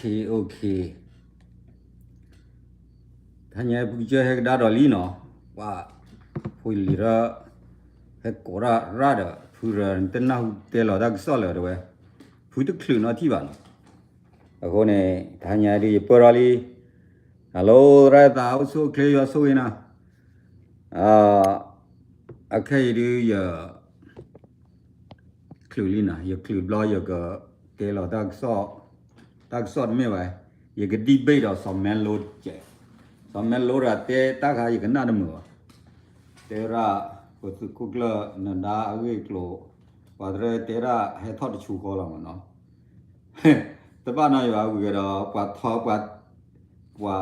Okay, okay. တဟါညါဖုကစၢၢ်ဟဲကဒါဒီးလံနီၤ, ပှၤဖိလံၤရၢ ဟဲကိးရၣ်ရၣ်ဒီး ဖုရၢ နတနၢ်ဟူတဲလီၤတၢ်ကစီၣ်လၢၤတဲဝဲ, ဖုတချုးနီတထံၣ်ဘၣ်နီၤ. အဃိန့ၣ် တဟါညါဒ်ယပၢၢ်ထီၣ်လံ, Hello သရၣ်သး အိၣ်ဆူၣ်အိၣ်ချ့ ယွၤဆိၣ်ဂ့ၤနၤ. အခဲအံၤဒ်ယ ချုးလံနီၤ, ယချုးဘျီယကတဲလီၤတၢ်ကစီၣ်, တၢ်ကစီၣ်တမ့ၢ်ဘၣ်, ယက debate ဒီးစီၤမဲလိတကဲး, စီၤမဲလိဒီးတဲတၢ်ခါယကနၣ်တမုာ်ဘၣ်, တဲဝဲဒၣ် ပသုးခိၣ်ကျၢၢ်နဒါအဂ့ၢ်အကျိၤ, ပှၤတရၢတဲဒၣ်ဟဲထီၣ်တဆူဃီလီၤမးနီၤ. တဘၣ်နီတမံၤဘၣ် ဝံၤကဒီး ပှၤထီ ပှၤ ပှၤ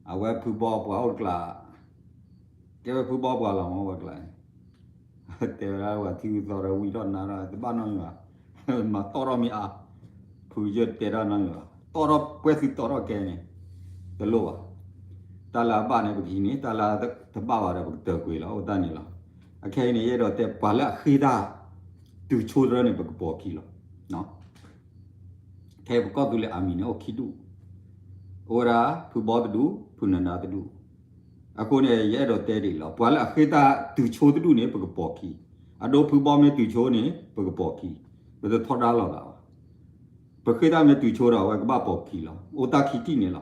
အဝဲဖုဘီပှၤအိၣ်တကျါ, တဲဝဲဖုဘီပှၤလီၤမး ပှၤကျါန့ၣ်, တဲဝဲဒၣ်ပှၤထံဂုၤသီဒီးဝံထီၣ်နါထီၣ် တဘၣ်နီတမံၤဘၣ်, မၤတီၣ်ထီၣ်မ့ၢ်အါ, ဖုယတဲတၢ်နီတမံၤဘၣ်, တီၣ်ထီၣ်ပှဲၤသုးတီၣ်ထီၣ်ကဲန့ၣ် တလိၣ်ဘၣ်. တၢ်လၢအဘၣ်န့ၣ် ပကဟံးန့ၢ်, တၢ်လၢတဘၣ်ဘၣ်ဒီး ပကတၢၢ်ကွံာ်လီၤ, အိၣ်တၢ်န့ၣ်လီၤ. အခဲအံၤန့ၣ် ယအဲၣ်ဒိးတဲ ပှၤလၢအဃ့တၢ်တုၤဆိတရၢန့ၣ် ပကပိာ်ခံလီၤ. ထဲပကီၢ်သူလ့ၤ army န့ၣ် အိၣ်ခံဒူၣ်, အိၣ်ဝဲဒၣ် ဖုဘီတဒူၣ်, ဖုနဒါတဒူၣ်. အဃိန့ၣ် ယအဲၣ်ဒိးတဲဒ်အံၤလီၤ, ပှၤလၢအဃ့တၢ်တုၤဆိတဒူၣ်န့ၣ် ပကပိာ်ခံ, အဒိ ဖုဘီမ့ၢ်တုၤဆိန့ၣ် ပကပိာ်ခံ, ပတထီဒါလိာ်သးဘၣ်. ပဃ့တၢ်မ့ၢ်တုၤဆိဒီး အဝဲကဘၣ်ပိာ်ခံလီၤ, အိၣ်တၢ်ခံထံၣ်န့ၣ်လီၤ.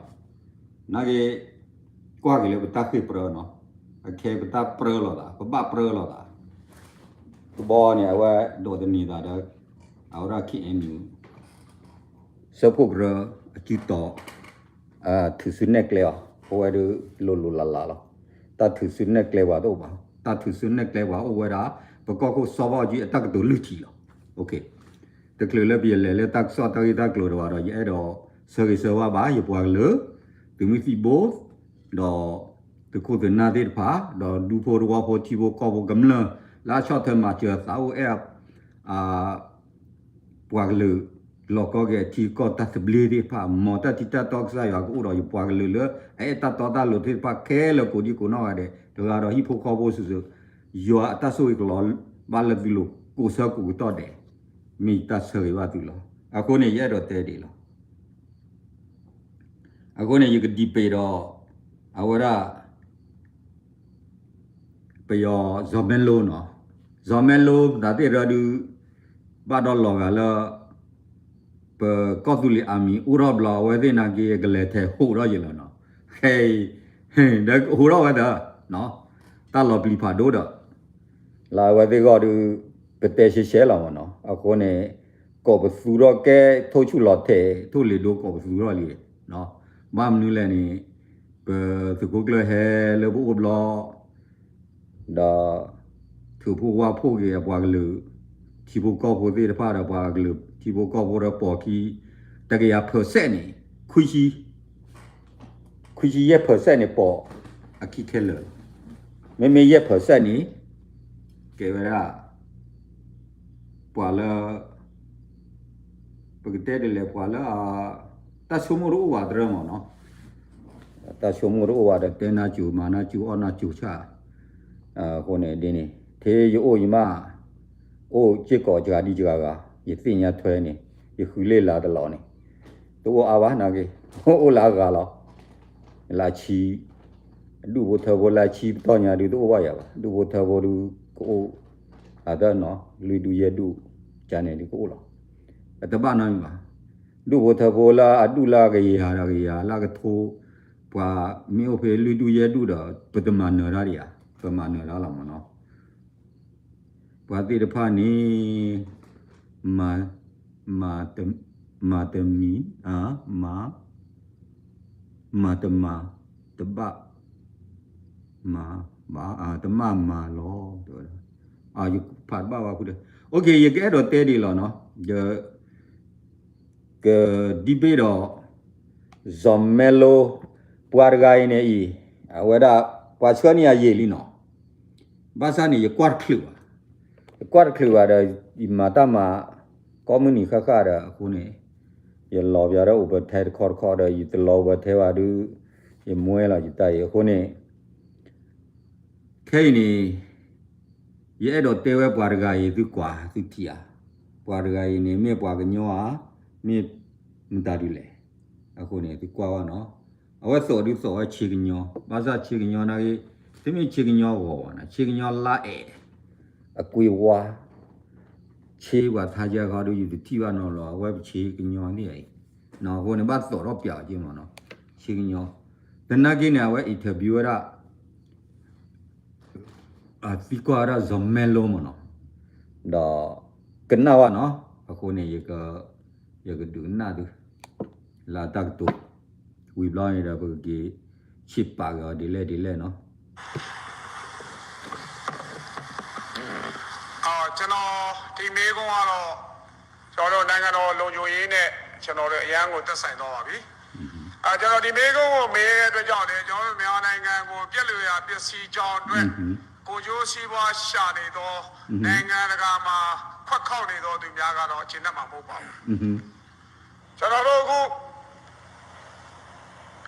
နာ်က့ၤ ကွၢ်က့ၤလၢပတၢ်ဃ့ၢ်ပြၢနီၤ, အခဲပတၢ်ပြၢလိာ်သး, ပဘၣ်ပြၢလိာ်သး. ဖုဘီန့ၣ် အဝဲဒိးသန့ၤသးဒီး အဝဲဒၣ် KNU စၢဖှိၣ်ကရၢ အစုတီၤ ထုးစုနဲၣ်ကျဲအီၤ, အဝဲဒၣ်လိၤလိၤလးလးလီၤ. တၢ်ထုးစုနဲၣ်ကျဲပှၤတအိၣ်ဘၣ်, တၢ်ထုးစုနဲၣ်ကျဲပှၤအိၣ်ဝဲဒၣ် ပကီၢ်ခိၣ်စီၤဘၣ်အူကၠံအတၢ်ကတိၤလွံၢ်ထံၣ်လီၤ. တချုးလၢပယလဲၤလၢတၢ်ကစီၣ်တၢ်ဂ့ၢ်တၢ်ကျိၤတဝၤဒီး ယအဲၣ်ဒိးဆၢဂ့ၤဆၢဝါဘၣ် ယပှၤကလုာ် သုးမုၢ်သံၣ်ဘိ ဒီးသုးခိၣ်သုးနၢ်သ့ၣ်တဖၣ် ဒီးဒူဖိသဝီဖိထံဖိကီၢ်ဖိကမျၢၢ် လၢအဆီၣ်ထွဲမၤစၢၤသးအိၣ်အဲၣ် ပှၤကလုာ် လီၤကီက့ၤအထံအကီၢ်တၢ်သဘျ့သ့ၣ်တဖၣ် မ်တၢ်ထံတၢ်တီကစၢ်ယွၤကအိၣ်ဒီးယပှၤကလုာ်လၢ အအဲၣ်တၢ်တီတၢ်လိၤသ့ၣ်တဖၣ်ခဲလၢာ်ကိးဒံကိးနီၢ်ဂၤဒဲး တဂၤဒီးဟံၣ်ဖိဃီဖိစုာ်စုာ် ယွၤအတၢ်ဆိၣ်ဂ့ၤကလီၤဘၣ်လၢသုလိၤကိးဆၢကိးကတီၢ်ဒဲး မ့ၢ်ယတၢ်ဆၢဂ့ၤဘၣ်သုလီၤ. အဃိန့ၣ် ယအဲၣ်ဒိးတဲဒ်အံၤလီၤ. အဃိန့ၣ် ယက debate ဒီး အဝဲဒၣ် ပယီၤ စီၤမဲလိနီၤ, စီၤမဲလိ ပသးသ့ၣ်ရၢဒုး ဘၣ်ဒီးလီၤဂာ်လၢ ပကီၢ်သူလ့ၤ army အိၣ်ထီၣ်ဘျီ အဝဲသ့ၣ်နာ်က့ ကလဲၤထဲးဟူးထီၣ်ယံာ်လီၤနီၤ, ခဲအံၤ ဒီးဟူးထီၣ်ဝဲသၢ တၢ်လီၤပျံၤဖးဒိၣ်ဒီး လၢအဝဲသ့ၣ်ဂီၢ်ဒုး ပတဲရှဲရှဲလီၤမးနီၤ, အဃိန့ၣ် ကိးပသူထီၣ်ကဲ ထိၣ်ဆူၣ်လီၤထဲး ထိၣ်လ့ၤဒိကိးပသူထီၣ်လံ, ဘၣ်မနုၤလဲၣ်န့ၣ် ပသုးခိၣ်ကျၢၢ်ဟဲလၢပအိၣ်ဘျီ ဒီး ထုးဖှိၣ်ဝၣ်ဖှိၣ်က့ၤအပှၤကလုာ် ထံဖိကီၢ်ဖိသ့ၣ်တဖၣ်ဒီးပှၤကလုာ် ထံဖိကီၢ်ဖိဒီးပိာ်ခံ တကယၤ percent န့ၣ် ခွံဆံ ခွံဆံယဲၢ် percent န့ၣ် ပိာ်အခံခဲလၢာ်လီၤ. မ့မ့ၢ်ယဲၢ် percent န့ၣ် ကဲဝဲဒၣ် ပှၤလၢ ပကတဲဒ်လဲၣ် ပှၤလၢ တၢ်ဆိကမိၣ်တအိၣ်ဘၣ်တရၢမးနီၤ, တၢ်ဆိကမိၣ်တအိၣ်ဘၣ်ဒီး တဲနၢ်စူၤ မၤနၢ်စူၤ အီၣ်နၢ်စူၤဆၣ်, အဃိန့ၣ်ဒ်န့ၣ် ထဲယအိၣ်ယမး အိၣ်စ့ၢ်ကီးစှၤဒံးစှၤဂၤ ယသ့ၣ်ညါထွဲန့ၣ် ယဃုလ့ၣ်လၤတလီၤန့ၣ် တအိၣ်အါဘၣ်နာ်က့ အိၣ်လၢအဂၤလီၤ. လၢဆံ ဒူၣ်ဖိထၢဖိလၢဆံပတီၢ်ညါဒုးတအိၣ်ဘၣ်ယၤဘၣ်, ဒူၣ်ဖိထၢဖိဒုးကအိၣ် အတၢ်နီၤ လွံၢ်ဒူၣ်ယဲၢ်ဒူၣ် ကန့ၣ်ဒုးကအိၣ်လီၤ. အတဘၣ်နီတမံၤဘၣ်. ဒူၣ်ဖိထၢဖိလၢအဒူၣ်လၢအကယၤဒီးကယၤလၢအကထိ ပှၤမ့ၢ်အိၣ်ဖဲလွံၢ်ဒူၣ်ယဲၢ်ဒူၣ်ဒီး ပတမၤနၢၤတၢ်ဒံးဧါ, ပမၤနၢၤတၢ်လီၤမးနီၤ. ပှၤသ့ၣ်တဖၣ်န့ၣ် မၤ မၤတမံၤ မၤ မၤတမၤ တဘၣ် မၤ ဘၣ် တမၣ်မၤလီၤ တဲဝဲဒၣ်. ယဖးတဘၣ်ဘၣ်ဃုဒီး okay ယကအဲၣ်ဒိးတဲဒ်လီၤနီၤ, ယက debate ဒီး စီၤမဲလိ ပှၤတဂၤအံၤန့ၣ်အံၤ အဝဲဒၣ် ပှၤဆှၢန့ၢ်ယၤယံာ်လံနီၤ. ဘၣ်ဆၣ်န့ၣ် ယကွၢ်တချုးဘၣ်, ယကွၢ်တချုးဘၣ်ဒီး ယမၤတၢ်မၤ ကိးမုၢ်နံၤဃၣ်ဃၣ်ဒီးအဃိန့ၣ် ယလီၤပျးဒီး အိၣ်ဘၢထဲတခီတခီဒီး ယတလီၤအိၣ်ဘၢထဲဘၣ်ဒုး ယမွဲလီၤယတၢ်အံၤအဃိန့ၣ် ခဲအံၤန့ၣ် ယအဲၣ်ဒိးတဲဝဲပှၤတဂၤအံၤ သုကွၢ်သုထံၣ်ဧါ, ပှၤတဂၤအံၤန့ၣ် မ့ၢ်ပှၤကညီဧါ, မ့ၢ်မတၤဒုးလဲၣ်. အဃိန့ၣ် သုကွၢ်ဘၣ်နီၤ, အဝဲသိးဒုးသိးဝဲဆ့ကညီ, ဘၣ်ဆၣ်ဆ့ကညီနာ်က့, တမ့ၢ်ဆ့ကညီဂီၤဘၣ်နီၤ, ဆ့ကညီလါအဲၣ်, အကွ့ဝါ, ဆ့ပှၤထါကဲခီဒုး ယတထံၣ်ဘၣ်နီတဘျီ, အဝဲပဆ့ကညီန့ၣ်အံၤ, အဃိန့ၣ် ဘၣ်သိးထီၣ်ပၠးအီၤက့မးနီၤ, ဆ့ကညီ, သနာ်က့န့ၣ် အဝဲ interview ဝဲဒၣ် သံကွၢ်ဝဲဒၣ် စီၤမဲလိမ့ၢ်နီၤ, ဒီးကနၣ်ဘၣ်နီၤ, အဃိန့ၣ် ယကဒုးကနၣ်သု လၢအတၢ်ကတိၤ, ဝံၤဘျီန့ၣ်ဒီး ပကက့ၤဆ့ပာ်က့ၤအီၤဒ်လဲၣ်ဒ်လဲၣ်နီၤ. ကျွန်တော်ဒီမေးခွန်းကတော့ ကျွန်တော်တို့နိုင်ငံတော်လုံခြုံရေးနဲ့ကျွန်တော်တို့အရမ်းကိုသက်ဆိုင်သွားပါပြီ။ အာကျွန်တော်ဒီမေးခွန်းကိုမေးတဲ့အတွက်ကြောင့်လည်းကျွန်တော်တို့မြန်မာနိုင်ငံကိုပျက်လွယ်ရာပျက်စီးကြောင်းအတွက်ကိုယ်ကျိုးစီးပွားရှာနေသောနိုင်ငံတကာမှာခွက်ခေါက်နေသောသူများကတော့ကျေနပ်မှာမဟုတ်ပါဘူး။ကျွန်တော်တို့အခု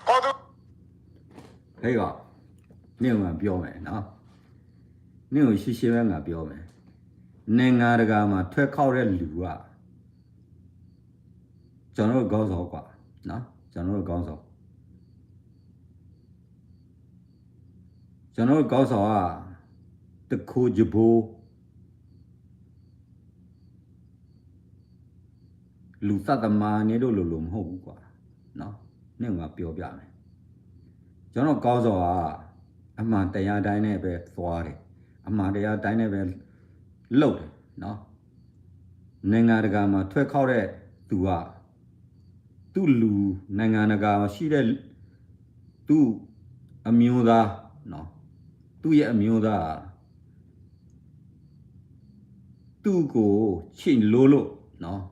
ကောသူ ဟဲ့ကော, နင့်ကိုငါပြောမယ်နော်, နင့်ကိုရှင်းရှင်းပဲငါပြောမယ်, နိုင်ငံတကာမှာထွက်ခေါက်တဲ့လူက ကျွန်တော်တို့ခေါင်းဆောင်ကွာနော်, ကျွန်တော်တို့ခေါင်းဆောင်, ကျွန်တော်တို့ခေါင်းဆောင်က တခိၣ်ယဘိ လူသတ်သမားန့ၣ်တို့လိုလိုမဟုတ်ဘူးကွာ, နင့်ကိုငါပြောပြမယ်, ကျွန်တော်ခေါင်းဆောင်ကအမှန်တရားတိုင်းနဲ့ပဲသွားတယ်, အမှန်တရားတိုင်းနဲ့ပဲလုပ်တယ်နော်, နိုင်ငံတကာမှာထွက်ခေါက်တဲ့သူက သူ့လူနိုင်ငံတကာမှာရှိတဲ့ သူ့အမျိုးသားနော်, သူ့ရဲ့အမျိုးသား သူ့ကိုချစ်လို့လို့နော်,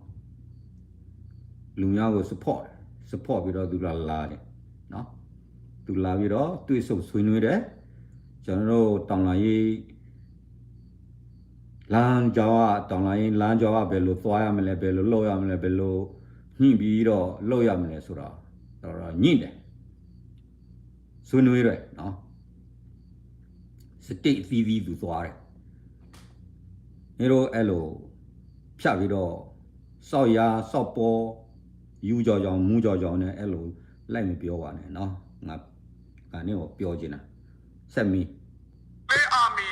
လူများကို support တယ်, support ပြီးတော့သူလာလာတယ်နော်, သူလာပြီးတော့တွေ့ဆုံဆွေးနွေးတယ်, ကျွန်တော်တို့တော်လှန်ရေးလမ်းကြောင်းက တော်လှန်ရေးလမ်းကြောင်းကဘယ်လိုသွားရမလဲ, ဘယ်လိုလုပ်ရမလဲ, ဘယ်လိုညှိပြီးတော့လုပ်ရမလဲဆိုတော့ တော်တော်ညှိတယ်, ဆွေးနွေးတယ်နော်, state အသီးသီးသူသွားတယ်, မင်းတို့အဲ့လိုဖြတ်ပြီးတော့ စောက်ရစောက်ပေါ် ယူကြောင်ကြောင်မူကြောင်ကြောင်နဲ့အဲ့လိုလိုက်မပြောပါနဲ့နော်, ငါငါနဲ့ကိုပြောချင်တာ, ဆက်မီး Army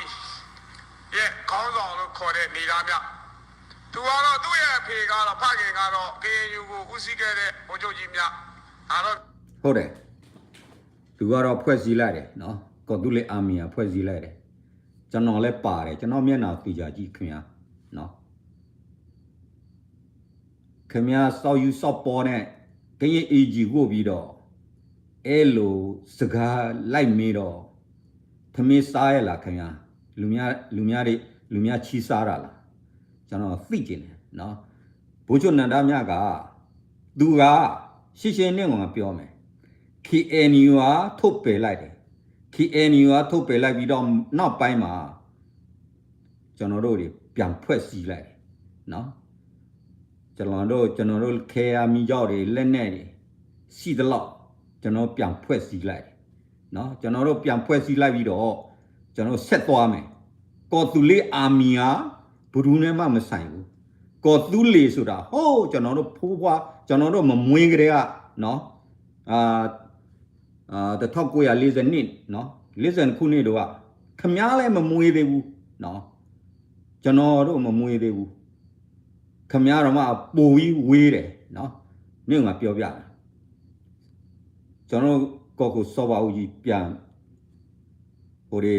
ရဲ့ခေါင်းဆောင်လို့ခေါ်တဲ့နေသားများ သူကတော့သူ့ရဲ့အဖေကတော့ဖခင်ကတော့ KNU ကိုဦးစီးခဲ့တဲ့ဗိုလ်ချုပ်ကြီးများဒါတော့ဟုတ်တယ်, သူကတော့ဖွဲ့စည်းလိုက်တယ်နော်, ကော်သူလ့ Army ကဖွဲ့စည်းလိုက်တယ်, ကျွန်တော်လည်းပါတယ်, ကျွန်တော်မျက်နှာသေချာကြည့်ခင်ဗျာနော်, ခင်ဗျာစောက်ယူစောက်ပေါ်နဲ့ ကရင် AG ဝတ်ပြီးတော့ အဲ့လိုစကားလိုက်မေးတော့ ထမင်းစားရဲ့လားခင်ဗျာ, လူများလူများတွေလူများချီးစားတာလား, ကျွန်တော်သိချင်တယ်နော်, ဗိုလ်ချုပ်နန္ဒမြက သူက ရှင်းရှင်းနဲ့ငါပြောမယ်, KNU ကထုတ်ပယ်လိုက်တယ်, KNU ကထုတ်ပယ်လိုက်ပြီးတော့နောက်ပိုင်းမှာ ကျွန်တော်တို့တွေပြန်ဖွဲ့စည်းလိုက်တယ်နော်, ကျွန်တော်တို့ကျွန်တော်တို့ခဲအမီးကြောက်တွေလက်နက်တွေရှိသလောက်ကျွန်တော်ပြန်ဖွဲ့စည်းလိုက်တယ်နော်, ကျွန်တော်တို့ပြန်ဖွဲ့စည်းလိုက်ပြီးတော့ကျွန်တော်ဆက်သွားမယ်, ကော်သူလေး Army ကဘယ်သူနဲ့မှမဆိုင်ဘူး, ကော်သူလေးဆိုတာဟိုးကျွန်တော်တို့ဖိုးဖွားကျွန်တော်တို့မမွေးကတည်းကနော်, အာအာတစ်ထောင်ကိုးရာလေးဆယ်နှစ်နော်, လေးဆယ်နှစ်ခုနှစ်တုန်းက ခင်ဗျားလည်းမမွေးသေးဘူးနော်, ကျွန်တော်တို့မမွေးသေးဘူး, ခင်ဗျားတို့မှပိုပြီးဝေးတယ်နော်, မင်းကပြောပြတာ, ကျွန်တော်တို့ကော်ခုတ်စော်ဘၣ်ဦးကြီးပြန်ဟိုဒီ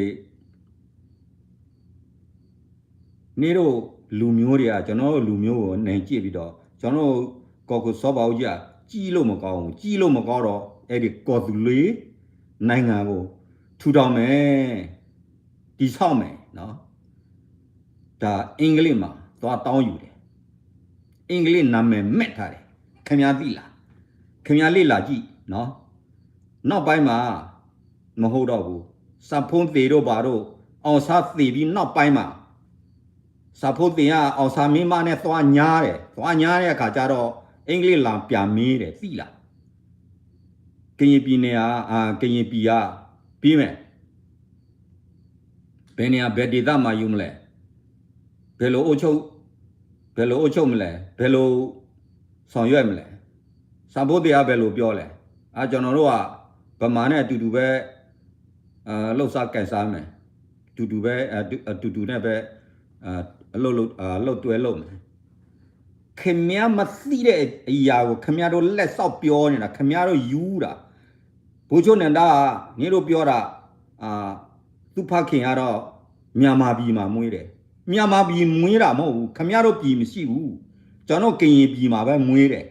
နေ့တို့လူမျိုးတွေကကျွန်တော်တို့လူမျိုးကိုနိုင်ကျင့်ပြီးတော့ကျွန်တော်တို့ကော်ခုတ်စော်ဘၣ်ဦးကြီးကကြီးလို့မကောင်းဘူး, ကြီးလို့မကောင်းတော့အဲ့ဒီကော်သူလေးနိုင်ငံကိုထူထောင်မယ်တည်ဆောက်မယ်နော်, ဒါအင်္ဂလိပ်မှာသွားတောင်းယူတယ်, အင်္ဂလိပ်နာမည်မဲ့ထားတယ်, ခင်ဗျားသိလား, ခင်ဗျားလေ့လာကြည့်နော်, နောက်ပိုင်းမှာမဟုတ်တော့ဘူး, စာဖုန်းသေတို့ဘာတို့အောင်ဆန်းသေပြီးနောက်ပိုင်းမှာ စာဖုန်းသေကအောင်ဆန်းမိမနဲ့သွားညှိတယ်, သွားညှိတဲ့အခါကျတော့အင်္ဂလိပ်လာပြန်မေးတယ်, သိလား, ကရင်ပြည်နယ်ကအာကရင်ပြည်ကပေးမယ်, ဘယ်နေရာဘယ်ဒေသမှာယူမလဲ, ဘယ်လိုအုပ်ချုပ်ဘယ်လိုအုပ်ချုပ်မလဲ, ဘယ်လိုဆောင်ရွက်မလဲ, ဆၣ်ဖိသ့ၣ်အါဘဲလိာ်ပျီလဲၣ်, အကျွန်တော်တို့က ဗမာနဲ့အတူတူပဲ လုပ်စားကိုင်စားမယ်, တူတူပဲ အတူတူနဲ့ပဲ လုပ်တွဲလုပ်မယ်. ခင်ဗျားမသိတဲ့အရာကို ခင်ဗျားတို့လက်စောင့်ပြောနေတာ, ခင်ဗျားတို့ယူတာ. ဗိုလ်ချုပ်နန္ဒာ နင်တို့ပြောတာ သူဖခင်ကတော့ မြန်မာပြည်မှာမွေးတယ်. မြန်မာပြည်မွေးတာမဟုတ်ဘူး. ခင်ဗျားတို့ပြည်မရှိဘူး. ကျွန်တော်ကရင်ပြည်မှာပဲမွေးတယ်.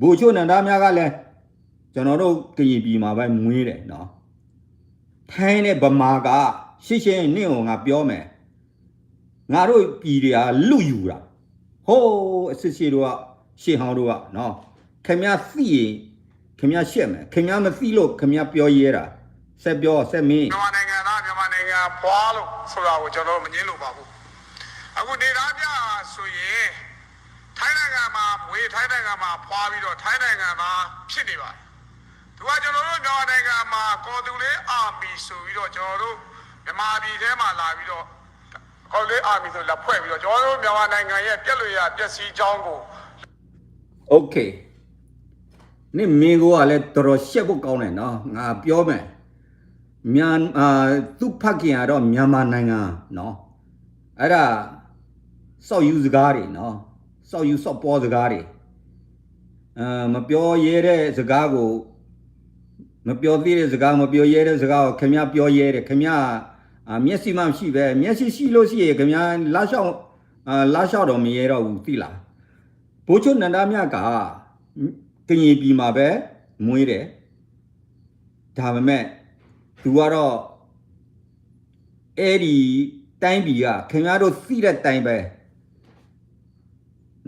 ဗိုလ်ချုပ်နန္ဒာများကလည်း ကျွန်တော်တို့ကရင်ပြည်မှာပဲမွေးတယ်နော်. ထိုင်းနဲ့ဗမာက ရှင်းရှင်းနင့်ကိုငါပြောမယ်. ငါတို့ပြည်တွေကလုယူတာ. ဟိုးအစစ်စစ်တို့က ရှေ့ဟောင်းတို့ကနော်. ခင်ဗျားသိရင် ခင်ဗျားရှက်မယ်. ခင်ဗျားမသိလို့ ခင်ဗျားပြောရဲတာ. ဆက်ပြော ဆက်မေး. မြန်မာနိုင်ငံသား မြန်မာနိုင်ငံဖွားလို့ဆိုတာကိုကျွန်တော်တို့မငြင်းလို့ပါဘူး. အခုနေသားများဆိုရင်ထိုင်းနိုင်ငံမှာမွေး ထိုင်းနိုင်ငံမှာဖွားပြီးတော့ထိုင်းနိုင်ငံသားဖြစ်နေပါတယ်. သူကကျွန်တော်တို့မြန်မာနိုင်ငံမှာကော်သူလေးအာမီဆိုပြီးတော့ကျွန်တော်တို့မြန်မာပြည်ထဲမှာလာပြီးတော့ကော်သူလေးအာမီဆိုလာဖွဲ့ပြီးတော့ကျွန်တော်တို့မြန်မာနိုင်ငံရဲ့ပြက်လို့ရပျက်စီးကြောင်းကို OK နင့်မင်းကိုကလည်းတော်တော်ရှက်ဖို့ကောင်းတယ်နော်. ငါပြောမယ်. မြန်မာသူဖခင်ကတော့မြန်မာနိုင်ငံနော်. အဲ့ဒါစောက်ယူစကားတွေနော်. စောက်ယူစောက်ပေါ်စကားတွေ. မပြောရဲတဲ့စကားကို မပြောသေးတဲ့စကား မပြောရဲတဲ့စကားကိုခင်ဗျားပြောရဲတယ်. ခင်ဗျားမျက်စိမှမရှိပဲမျက်စိရှိလို့ရှိရင်ခင်ဗျားလမ်းလျှောက်လမ်းလျှောက်တော့မရဲတော့ဘူးသိလား. ဗိုလ်ချုပ်နန္ဒမြကကရင်ပြည်မှာပဲမွေးတယ်. ဒါပေမဲ့သူကတော့အဲ့ဒီတိုင်းပြည်ကခင်ဗျားတို့သိတဲ့အတိုင်းပဲ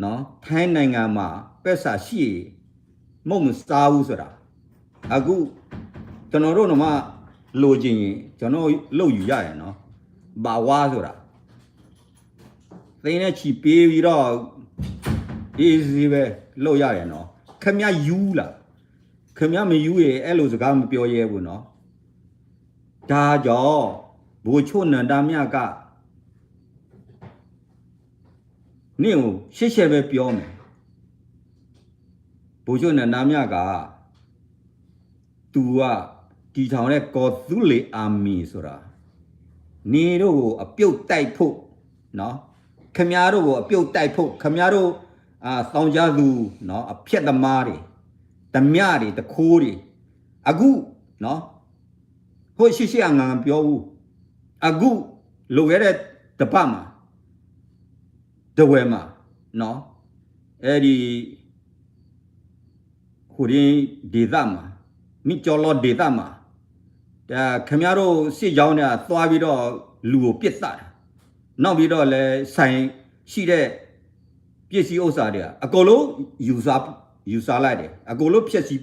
နော်. ထိုင်းနိုင်ငံမှာပဲစာရှိမုတ်မစားဘူးဆိုတာအခုကျွန်တော်တို့တော့မှလိုချင်ရင်ကျွန်တော်လုပ်ယူရတယ်နော်. ဘာဝါဆိုတာသိန်းနဲ့ချီပေးပြီးတော့ easy ပဲလုပ်ရတယ်နော်. ခင်ဗျားယူလား. ခင်ဗျားမယူရင်အဲ့လိုစကားမပြောရဲဘူးနော်. ဒါကြောင့်ဗိုလ်ချုပ်နန္ဒမြကနင့်ကိုရှင်းရှင်းပဲပြောမယ်. ဗိုလ်ချုပ်နန္ဒမြကသူကတည်ထောင်တဲ့ကော်သူလေအာမီဆိုတာနင်တို့ကိုအပြုတ်တိုက်ဖို့နော်. ခင်ဗျားတို့ကိုအပြုတ်တိုက်ဖို့ခင်ဗျားတို့သောင်းကျန်းသူနော်အဖျက်သမားတွေဓမြတွေတခိုးတွေအခုနော် ဟုတ်ရှိရှိအငါပြောဦးအခုလိုခဲ့တဲ့တပတ်မှာတဝယ်မှာနော်အဲ့ဒီဟိုဒီဒေသမှာမိကျော်လောဒေသမှာခင်ဗျားတို့စစ်ကြောင်းတွေကသွားပြီးတော့လူကိုပစ်သတ်တာနောက်ပြီးတော့လည်းဆိုင်ရှိတဲ့ပစ္စည်းဥစ္စာတွေကအကုန်လုံးယူစားယူစားလိုက်တယ်အကုန်လုံးဖျက်ဆီး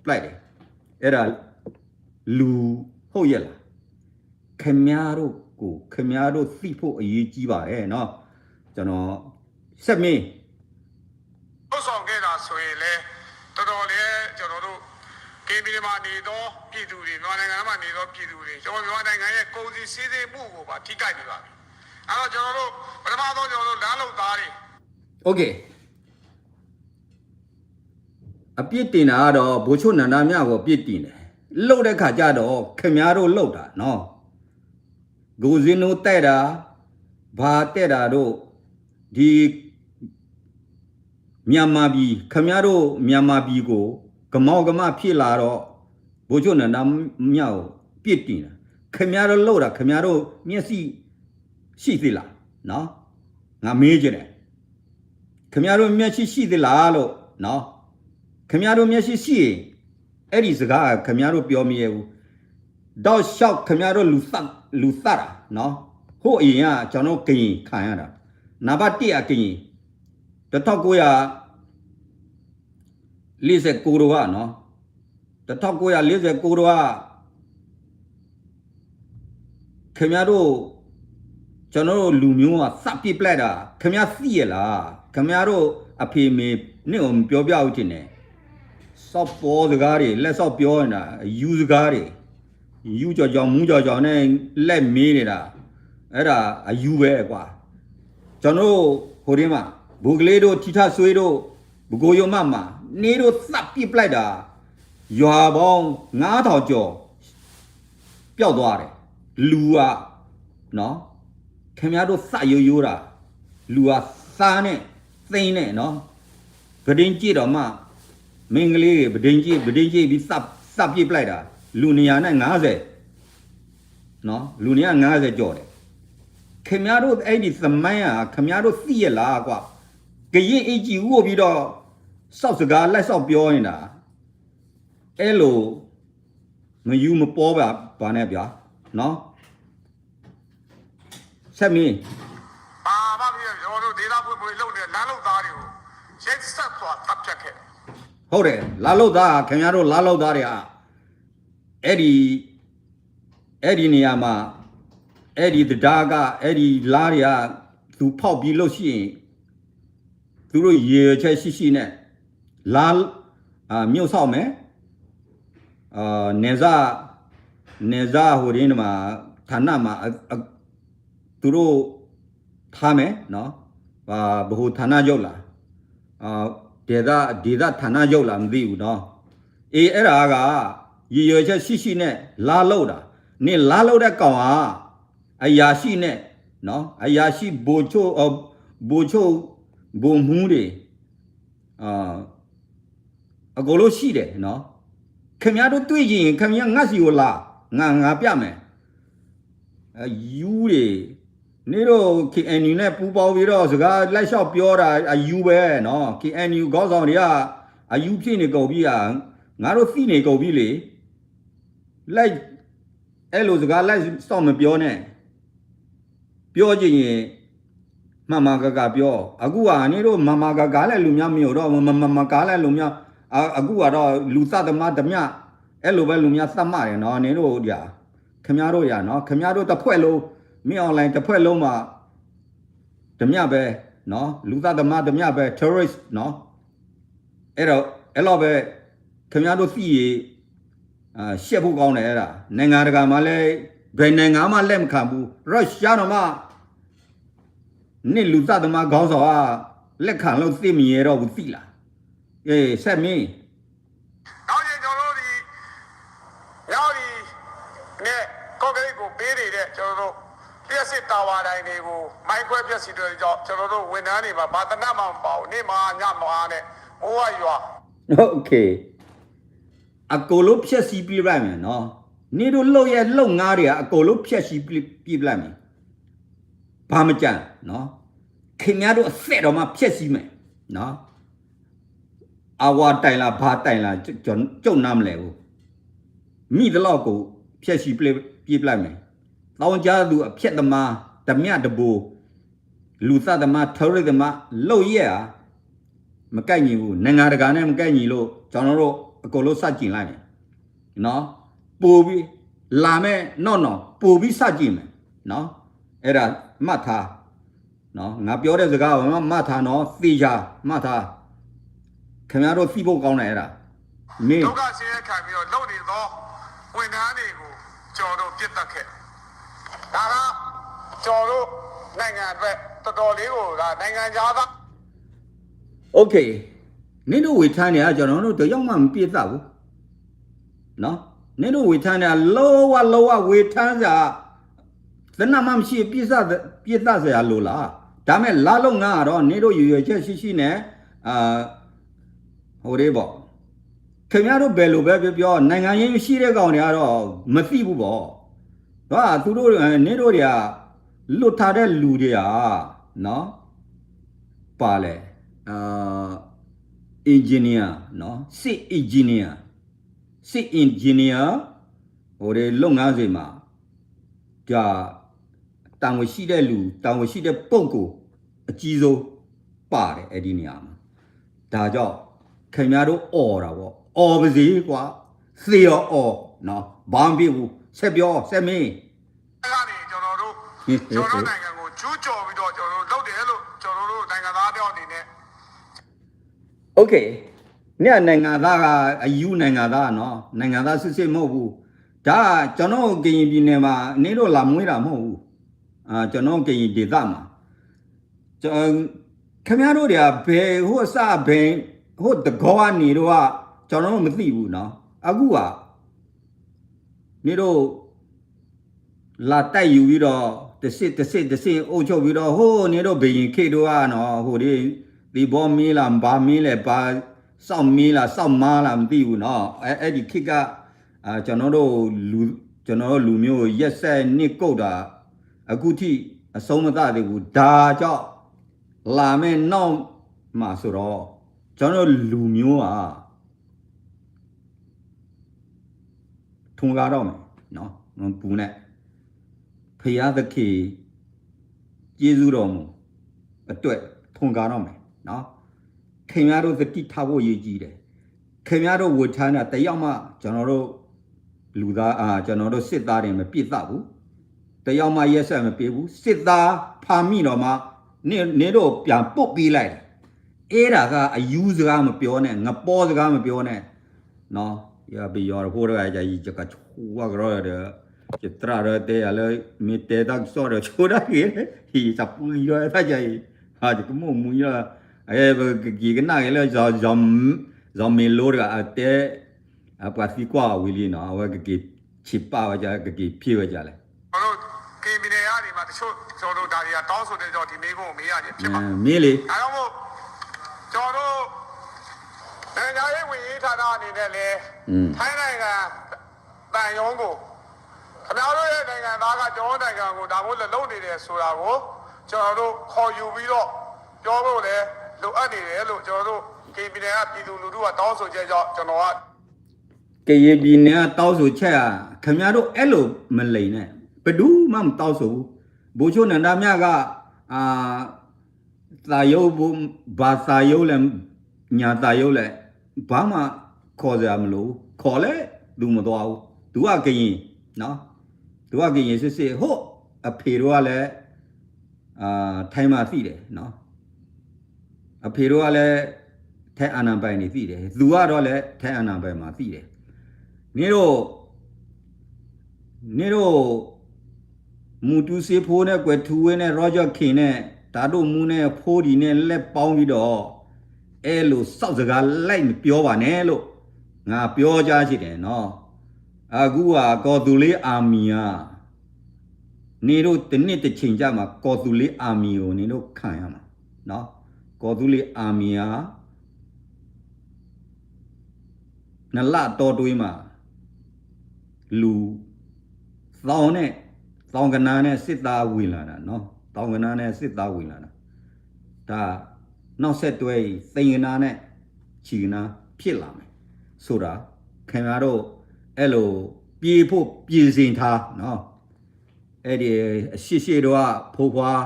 ပလိုက်တယ်အဲ့ဒါ လူဟုတ်ရဲ့လားခင်ဗျားတို့ကိုခင်ဗျားတို့သိဖို့အရေးကြီးပါတယ်နော်ကျွန်တော်ဆက်မေး လုပ်ဆောင်ခဲ့တာဆိုရင်လည်းတော်တော်လေးကျွန်တော်တို့ကရင်ပြည်မှာနေသောပြည်သူတွေမြန်မာနိုင်ငံမှာနေသောပြည်သူတွေကျွန်တော်မြန်မာနိုင်ငံရဲ့ကုန်စည်စီးဆင်းမှုကိုပါထိခိုက်နေပါပြီအဲ့တော့ကျွန်တော်တို့ပထမဆုံးကျွန်တော်တို့လမ်းလုပ်သားတွေ OK အပြစ်တင်တာကတော့ဗိုလ်ချုပ်နန္ဒမြကိုအပြစ်တင်တယ်လို့တဲ့ခါကျတော့ခင်ဗျားတို့လုပ်တာနော်ဂိုဇင်းတို့တိုက်တာဘာတိုက်တာတို့ဒီမြန်မာပြည်ခင်ဗျားတို့မြန်မာပြည်ကိုကမောက်ကမဖြစ်လာတော့ဗိုလ်ချုပ်နန္ဒမြကိုပြစ်တင်တာခင်ဗျားတို့လုပ်တာခင်ဗျားတို့မျက်စိရှိသေးလားနော်ငါမေးကြတယ်ခင်ဗျားတို့မျက်စိရှိသေးလားလို့နော်ခင်ဗျားတို့မျက်စိရှိရင်အဲ့ဒီစကားကခင်ဗျားတို့ပြောမရဲဘူးတောက်လျှောက်ခင်ဗျားတို့လူသတ်လူသတ်တာနော်ဟိုအရင်ကကျွန်တော်ကရင်ခံရတာနံပါတ်တစ်အကရင်တစ်ထောင်ကိုးရာလေးဆယ်ကိုးတော့ကနော်တစ်ထောင်ကိုးရာလေးဆယ်ကိုးတော့ကခင်ဗျားတို့ကျွန်တော်တို့လူမျိုးကသတ်ပစ်ပလိုက်တာခင်ဗျားသိရလားခင်ဗျားတို့အဖေမေနဲ့ကိုပြောပြဦးတင်တယ်စောက်ပေါ်စကားတွေလက်စောက်ပြောနေတာယူစကားတွေယူကြော်ကြော်မူကြော်ကြော်နဲ့လက်မေးနေတာအဲ့ဒါအယူပဲကွာကျွန်တော်တို့ဟိုတင်းမှာဘူကလေးတို့ထီထဆွေးတို့ပကိုရုံမမ နင်တို့သတ်ပစ်ပလိုက်တာ ရွာပေါင်းငါးထောင်ကျော် ပျောက်သွားတယ် လူကနော် ခင်ဗျားတို့ သတ်ရိုးရိုးတာ လူကသားနဲ့သိန်းနဲ့နော် ပဒင်းကျစ်တော့မှ မင်းကလေးတွေ ပဒင်းကျစ် ပဒင်းကျစ်ပြီး သတ် သတ်ပစ်ပလိုက်တာ လူနှစ်ရာနဲ့ငါးဆယ်နော် လူနှစ်ရာငါးဆယ်ကျော်တယ် ခင်ဗျားတို့ အဲ့ဒီသမိုင်းဟာ ခင်ဗျားတို့သိရဲ့လားကွာ ကရင်အင်္ကျီဝတ်ပြီးတော့ စောက်စကား လိုက်စောက်ပြောနေတာ အဲ့လို မယူမပေါ်ပါပါနဲ့ဗျာနော် ဆက်မင်း ဘာမှမဖြစ်ဘူးကျွန်တော်တို့ဒေသဖွံ့ဖြိုးရေးလုပ်နေတဲ့လမ်းလုပ်သားတွေကိုရက်စက်စွာသတ်ဖြတ်ခဲ့တယ်ဟုတ်တယ်လမ်းလုပ်သားခင်ဗျားတို့လမ်းလုပ်သားတွေဟာအဲ့ဒီအဲ့ဒီနေရာမှာအဲ့ဒီတံတားကအဲ့ဒီလမ်းတွေကသူဖောက်ပြီးလို့ရှိရင်သူတို့ရည်ရွယ်ချက်ရှိရှိနဲ့လမ်းအာမြို့ဆောက်မယ်အာနယ်စပ်နယ်စပ်ဟိုတင်းမှာဌာနမှာအအသူတို့ထားမယ်နော်ဗဟိုဌာနချုပ်လားအာဒေသဒေသဌာနချုပ်လားမသိဘူးနော်အေးအဲ့ဒါကရည်ရွယ်ချက်ရှိရှိနဲ့လာလို့တာနေလာလို့တဲ့ကောင်ကအရာရှိနဲ့နော်အရာရှိဘိုလ်ချုပ်အဘိုလ်ချုပ်ဘိုလ်မှူးတွေအာ အကုန်လုံးရှိတယ်နော်ခင်ဗျားတို့တွေ့ရင်ခင်ဗျားငါ့ဆီကိုလာငါငါပြမယ်အယူတွေနေတော့ KNU နဲ့ပူးပေါင်းပြီးတော့စကားလိုက်လျှောက်ပြောတာအယူပဲနော် KNU ခေါင်းဆောင်တွေကအယူဖြစ်နေကုန်ပြီอ่ะငါတို့သိနေကုန်ပြီလေလိုက်အဲ့လိုစကားလိုက်လျှောက်မပြောနဲ့ပြောချင်ရင်မှန်မှန်ကန်ကန်ပြောအခုဟာနေတော့မှန်မှန်ကန်ကန်လည်းလူများမယုံတော့မှန်မှန်ကန်လည်းလူများအခုကတော့လူသတ်သမားတမျှအဲ့လိုပဲလူများသတ်မှတ်တယ်နော်နေတော့ဒီဟာခင်ဗျားတို့ရနော်ခင်ဗျားတို့တစ်ဖွဲ့လုံးမင်း online တစ်ဖွဲ့လုံးမှာတမျှပဲနော်လူသတ်သမားတမျှပဲ terrorist နော်အဲ့တော့အဲ့လောက်ပဲခင်ဗျားတို့သိရင်အာရှက်ဖို့ကောင်းတယ်အဲ့ဒါနိုင်ငံတကာမှာလည်းဘယ်နိုင်ငံမှလက်မခံဘူးရုရှားတော့မှနေ့လူသတ်သမားခေါင်းဆောင်ကလက်ခံလို့သိမရဲတော့ဘူးသိလားအေးဆက်မင်းနောက်ရင်ကျွန်တော်တို့ဒီမြောက်ဒီနဲ့ကော့ကရိတ်ကိုပေးနေတဲ့ကျွန်တော်တို့လျှပ်စစ်တာဝါတိုင်တွေကိုမိုင်းခွဲဖျက်ဆီးတဲ့ကြောင့်ကျွန်တော်တို့ဝန်ထမ်းတွေမှာဘာသနတ်မှမပါဘူးနေ့မှာညမှာနဲ့မိုးကရွာ Okay အကုန်လုံးဖျက်ဆီးပြစ်လိုက်မယ်နော်နေတို့လုပ်ရဲ့လုပ်ငန်းတွေကအကုန်လုံးဖျက်ဆီးပြစ်ပြစ်လိုက်မယ်ဘာမကြမ်းနော်ခင်ဗျားတို့အသက်တော်မှဖျက်ဆီးမယ်နော်အဝါတိုင်လားဘာတိုင်လားကျွန်ကျုပ်နားမလဲဘူးမိတလောက်ကိုဖျက်ဆီးပြစ်ပြစ်လိုက်မယ်တောင်းကြသူအဖျက်သမားတမျှတဘိလူသတ်သမား terrorist သမားလုပ်ရဲ့อ่ะမကိုက်ညီဘူးနိုင်ငံတကာနဲ့မကိုက်ညီလို့ကျွန်တော်တို့အကုန်လုံးစတင်လိုက်တယ်နော်ပိုပြီးလာမဲ့နော်နော်ပိုပြီးစတင်မယ်နော်အဲ့ဒါမှတ်ထားနော်ငါပြောတဲ့စကားကိုနော်မှတ်ထားနော်သေချာမှတ်ထားခင်ဗျားတို့သိဖို့ကောင်းတယ်အဲ့ဒါမင်းဒုက္ခဆင်းရဲခံပြီးတော့လုပ်နေသောဝန်ထမ်းတွေကိုကျွန်တော်တို့ပြစ်တက်ခဲ့ဒါကကျွန်တော်တို့နိုင်ငံအတွက်တော်တော်လေးကိုဒါနိုင်ငံခြားသား Okay နင်တို့ဝေထန်းတွေကကျွန်တော်တို့တယောက်မှမပြစ်သဘူးနော်နင်တို့ဝေထန်းတွေကလောဝလောဝဝေထန်းစာသနမှမရှိပြစ်သပြစ်သစရာလိုလားဒါမဲ့လာလို့ငါတော့နင်တို့ရွရွချက်ရှိရှိနဲ့အာဟိုလေးပေါ့ခင်ဗျားတို့ဘယ်လိုပဲပြောပြောနိုင်ငံရေးမရှိတဲ့ကောင်တွေကတော့မသိဘူးပေါ့ဘာသူတို့နင်တို့တွေကလွတ်ထားတဲ့လူတွေကနော်ပါလဲအာ engineer နော်စစ် engineer စစ် engineer ဟိုဒီလုပ်ငန်းစဉ်မှာဒါတာဝန်ရှိတဲ့လူတာဝန်ရှိတဲ့ပုဂ္ဂိုလ်အကြီးဆုံးပါတယ်အဲ့ဒီနေရာမှာဒါကြောင့်ခင်ဗျားတို့អော်တာပေါ့អော်ပါစေကွာသေရောអော်နော်ဘာမှမဖြစ်ဘူးဆက်ပြောဆက်မင်းကနေကျွန်တော်တို့ကျွန်တော်နိုင်ငံကိုကျူးကျော်ပြီးတော့ကျွန်တော်တို့လုပ်တယ်လို့ကျွန်တော်တို့နိုင်ငံသားတယောက်အနေနဲ့ Okay เนี่ยနိုင်ငံသားကအယူနိုင်ငံသားနော်နိုင်ငံသားစစ်စစ်မဟုတ်ဘူးဒါကျွန်တော်ကရင်ပြည်နယ်မှာနေတော့လာမွေးတာမဟုတ်ဘူးအာကျွန်တော်ကရင်ဒေသမှာကျွန်ခင်ဗျားတို့တွေကဘယ်ဟိုအစဘယ် ဟိုတကောအန့ၣ်တို့က ကျွန်တော်တို့မသိဘူးနော် အခုက နင်တို့ လာတိုက်ယူပြီးတော့ တစ်ဆင့်တစ်ဆင့်တစ်ဆင့်အုပ်ချုပ်ပြီးတော့ ဟိုနင်တို့ဘုရင်ခေတ်တို့ကနော် ဟိုဒီ သီပေါမင်းလား ဘာမင်းလဲ ဘာစောင့်မင်းလား စောင့်မါလား မသိဘူးနော် အဲအဲ့ဒီခေတ်က အာကျွန်တော်တို့လူကျွန်တော်တို့လူမျိုးကိုရက်စက်နှိပ်ကွပ်တာအခုထိအဆုံးမသတ်သေးဘူးဒါကြောင့်လာမယ့်နောက်မှာဆိုတော့ကျွန်တော်တို့လူမျိုးဟာထွန်းကားတော့မယ်နော်ပူနဲ့ဘုရားသခင်ကျေးဇူးတော်မူအတွက်ထွန်းကားတော့မယ်နော်ခင်ဗျားတို့သတိထားဖို့အရေးကြီးတယ်ခင်ဗျားတို့ဝေထားတာတယောက်မှကျွန်တော်တို့လူသားအာကျွန်တော်တို့စစ်သားတွေမပြစ်သတ်ဘူးတယောက်မှရက်စက်မပေးဘူးစစ်သားဖမ်းမိတော့မှနေနေတော့ပြန်ပို့ပေးလိုက်တယ်အဲ့ဒါကအယူစကားမပြောနဲ့ငပောစကားမပြောနဲ့နော်ယပယီၤတဖိတဂၤယကချိုးဝါကရီဒီးယတရၣ်ဒီးတဲယၤလၢမ့ၢ်တဲတၢ်ကစီၣ်ဒီးချိုးတၢ်ဂ့ၤဟံၣ်စပူၤယီတၢ်ယၤအံၤ ယကမိၣ်မူယီ ပကက့ၤကနၣ်က့ၤလၢ ဇော်မင်းလိုတဂၤအတဲ ပှၤသံကွၢ်အီၤဝံၤလံနီၤ အဝဲကက့ၤဆံးပာ်ဝဲကက့ၤဖ့ၣ်ဝဲကလဲၣ် ကျွန်တော်တို့ ကရင်ပြည်နယ်ကနေမှတချို့ကျွန်တော်တို့ဒါတွေကတောင်းဆိုတဲ့ကြောင့်ဒီမေးခွန်းကိုမေးရတယ်ဖြစ်ပါတယ် မ့ၢ်လံ ဒါကြောင့်မို့ကျွန်တော်တို့နိုင်ငံရေးဝန်ကြီးဌာနအနေနဲ့လည်းထိုင်းနိုင်ငံတန်ရုံးကိုခင်ဗျားတို့ရဲ့နိုင်ငံသားကကျွန်တော်နိုင်ငံကိုဒါမျိုးလုပ်နေတယ်ဆိုတာကိုကျွန်တော်တို့ခေါ်ယူပြီးတော့ပြောဖို့လည်းလိုအပ်နေတယ်လို့ကျွန်တော်တို့ကရင်ပြည်နယ်ကပြည်သူလူထုကတောင်းဆိုချက်ကြောင့်ကျွန်တော်က ကရင်ပြည်နယ်ကတောင်းဆိုချက်อ่ะခင်ဗျားတို့အဲ့လိုမလိမ်နဲ့ဘယ်သူမှမတောင်းဆိုဘူးဗိုလ်ချုပ်နန္ဒမြကအာသာယုံဘာသာယုံလဲညာသာယုံလဲဘာမှခေါ်စရာမလိုဘူးခေါ်လဲသူမသွားဘူးသူကကရင်နော်သူကကရင်စစ်စစ်ဟုတ်အဖေတို့ကလည်းထိုင်းမှာသိတယ်နော် အဖေတို့ကလည်းထဲအာဏာပိုင်တွေသိတယ်သူကတော့လည်းထဲအာဏာပိုင်မှာသိတယ်နင်တို့နင်တို့မူတူးစေးဖိနဲ့ကွယ်ထူဝင်းနဲ့ရောကျော်ခင်နဲ့တာဒိုမူနဲ့ဖိဒီနဲ့လက်ပေါင်းပြီးတော့အဲ့လိုစောက်စကားလိုက်မပြောပါနဲ့လို့ငါပြောကြားချင်တယ်နော်အခုကကော်သူလေးအာမီယာနေတို့တစ်နှစ်တစ်ချိန်ကြမှာကော်သူလေးအာမီကိုနေတို့ခံရမှာနော်ကော်သူလေးအာမီယာနှစ်လအတောအတွင်းမှာလူသောင်းနဲ့သောင်းကနန်းနဲ့စစ်သားဝင်လာတာနော်သောင်းကနန်းနဲ့စစ်သားဝင်လာတာဒါနောက်ဆက်တွဲရင်သိန်းကနန်းနဲ့ချီကနန်းဖြစ်လာမယ်ဆိုတာခင်ဗျားတို့အဲ့လိုပြေးဖို့ပြင်ဆင်ထားနော်အဲ့ဒီအရှိရှိတို့ကဖိုးဖွား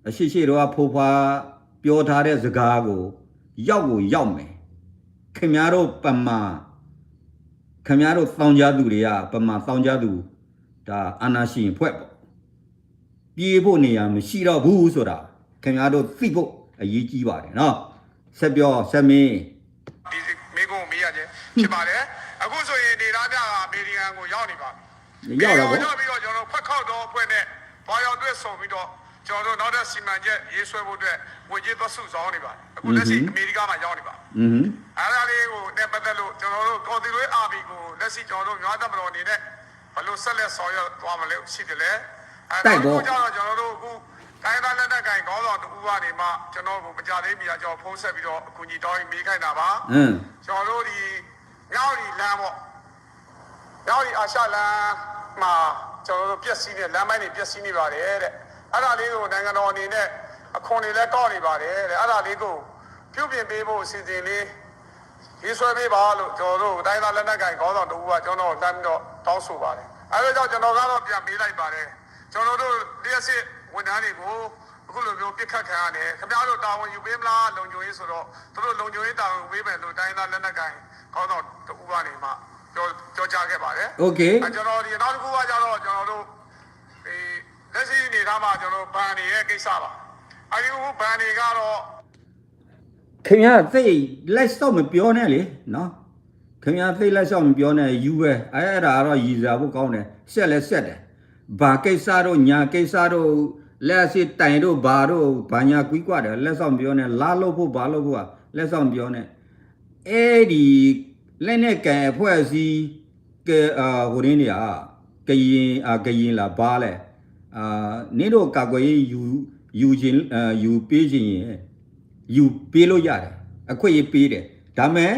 အရှိရှိတို့ကဖိခွါပြောထားတဲ့စကားကိုရောက်ကိုရောက်မယ်ခင်ဗျားတို့ပမာခင်ဗျားတို့သောင်းကျန်းသူတွေကပမာသောင်းကျန်းသူဒါအာဏာရှင်အဖွဲ့ပေါ့ပြေးဖို့နေရာမရှိတော့ဘူးဆိုတာခင်ဗျားတို့သိဖို့အရေးကြီးပါတယ်နော်ဆက်ပြောဆက်မေးဒီမေးခွန်းမေးရတယ်ဖြစ်ပါတယ်အခုဆိုရင်ဒေသပြကအမေရိကန်ကိုရောက်နေပါပြီရောက်တော့ရောက်ပြီးတော့ကျွန်တော်ဖတ်ခေါက်တော့အဖွဲ့နဲ့ဘာရောက်တွေ့ဆုံပြီးတော့ကျွန်တော်တို့နောက်ထပ်စီမံချက်ရေးဆွဲဖို့အတွက်ငွေကြေးသွားစုဆောင်းနေပါတယ်အခုလက်ရှိအမေရိကမှာရောက်နေပါအဲဒါလေးကိုနဲ့ပတ်သက်လို့ကျွန်တော်တို့ကော်သီလွေးအာမီကိုလက်ရှိကျွန်တော်တို့မြန်မာတပ်မတော်အနေနဲ့ဘယ်လိုဆက်လက်ဆောင်ရွက်သွားမလဲရှိတယ်လဲအဲတော့ကျတော့ကျွန်တော်တို့အခုတိုင်းသားလက်နက်ကိုင်ခေါင်းဆောင်တူဦးကနေမှကျွန်တော်ကိုမကြသေးမီအကြောင်းဖုန်းဆက်ပြီးတော့အကူအညီတောင်းပြီးမေးခိုင်းတာပါကျွန်တော်တို့ဒီမြောက်ဒီလမ်းပေါ့မြောက်ဒီအာရှလမ်းမှာကျွန်တော်တို့ပျက်စီးနေလမ်းပိုင်းတွေပျက်စီးနေပါတယ်တဲ့အဲ့ဒါလေးကိုနိုင်ငံတော်အနေနဲ့အခွန်တွေလည်းကောက်နေပါတယ်တဲ့အဲ့ဒါလေးကိုပြုပြင်ပေးဖို့အစီအစဉ်လေးရေးဆွဲပေးပါလို့ကျွန်တော်တို့တိုင်းသားလက်နက်ကိုင်ခေါင်းဆောင်တူကကျွန်တော်လှမ်းပြီးတော့တောင်းဆိုပါတယ်အဲ့ဒါကြောင့်ကျွန်တော်ကတော့ပြန်ပေးလိုက်ပါတယ်ကျွန်တော်တို့လျှပ်စစ်ဝန်ထမ်းတွေကိုအခုလိုမျိုးပစ်ခတ်ခံရတယ်ခင်ဗျားတို့တာဝန်ယူပေးမလားလုံခြုံရေးဆိုတော့သူတို့လုံခြုံရေးတာဝန်ယူပေးမယ်လို့တိုင်းသားလက်နက်ကိုင်ခေါင်းဆောင်တူကနေမှပြောပြောကြားခဲ့ပါတယ် Okay ကျွန်တော်ဒီနောက်တစ်ခုကကျတော့ကျွန်တော်တို့ဒီလက်ရှိအနေထားမှာကျွန်တော်ဘဏ်တွေရဲ့ကိစ္စပါအဲဒီအခုဘဏ်တွေကတော့ခင်ဗျားသိလိုက်စောင့်မပြောနဲ့လေနော်ခင်ဗျားသိလိုက်စောင့်မပြောနဲ့ယူပဲအဲ့ဒါတော့ရည်စရာဖို့ကောင်းတယ်ဆက်လဲဆက်တယ်ဘာကိစ္စတို့ညာကိစ္စတို့ လက်ရှိတိုင်တို့ဘာတို့ ဘာညာကွီးကွက်တယ် လက်စောင့်ပြောနေ လားလို့ဖို့ ဘာလို့ဖို့อ่ะ လက်စောင့်ပြောနေ အဲဒီ လက်နက်ကိုင်အဖွဲ့အစည်း က အာ ဟိုနေ့နေอ่ะ ကရင် အာ ကရင်လား ဘာလဲ အာ နင်တို့ကာကွယ်ရေးယူ ယူချင် အာ ယူပေးချင်ရင် ယူပေးလို့ရတယ် အခွင့်အရေးပေးတယ် ဒါပေမဲ့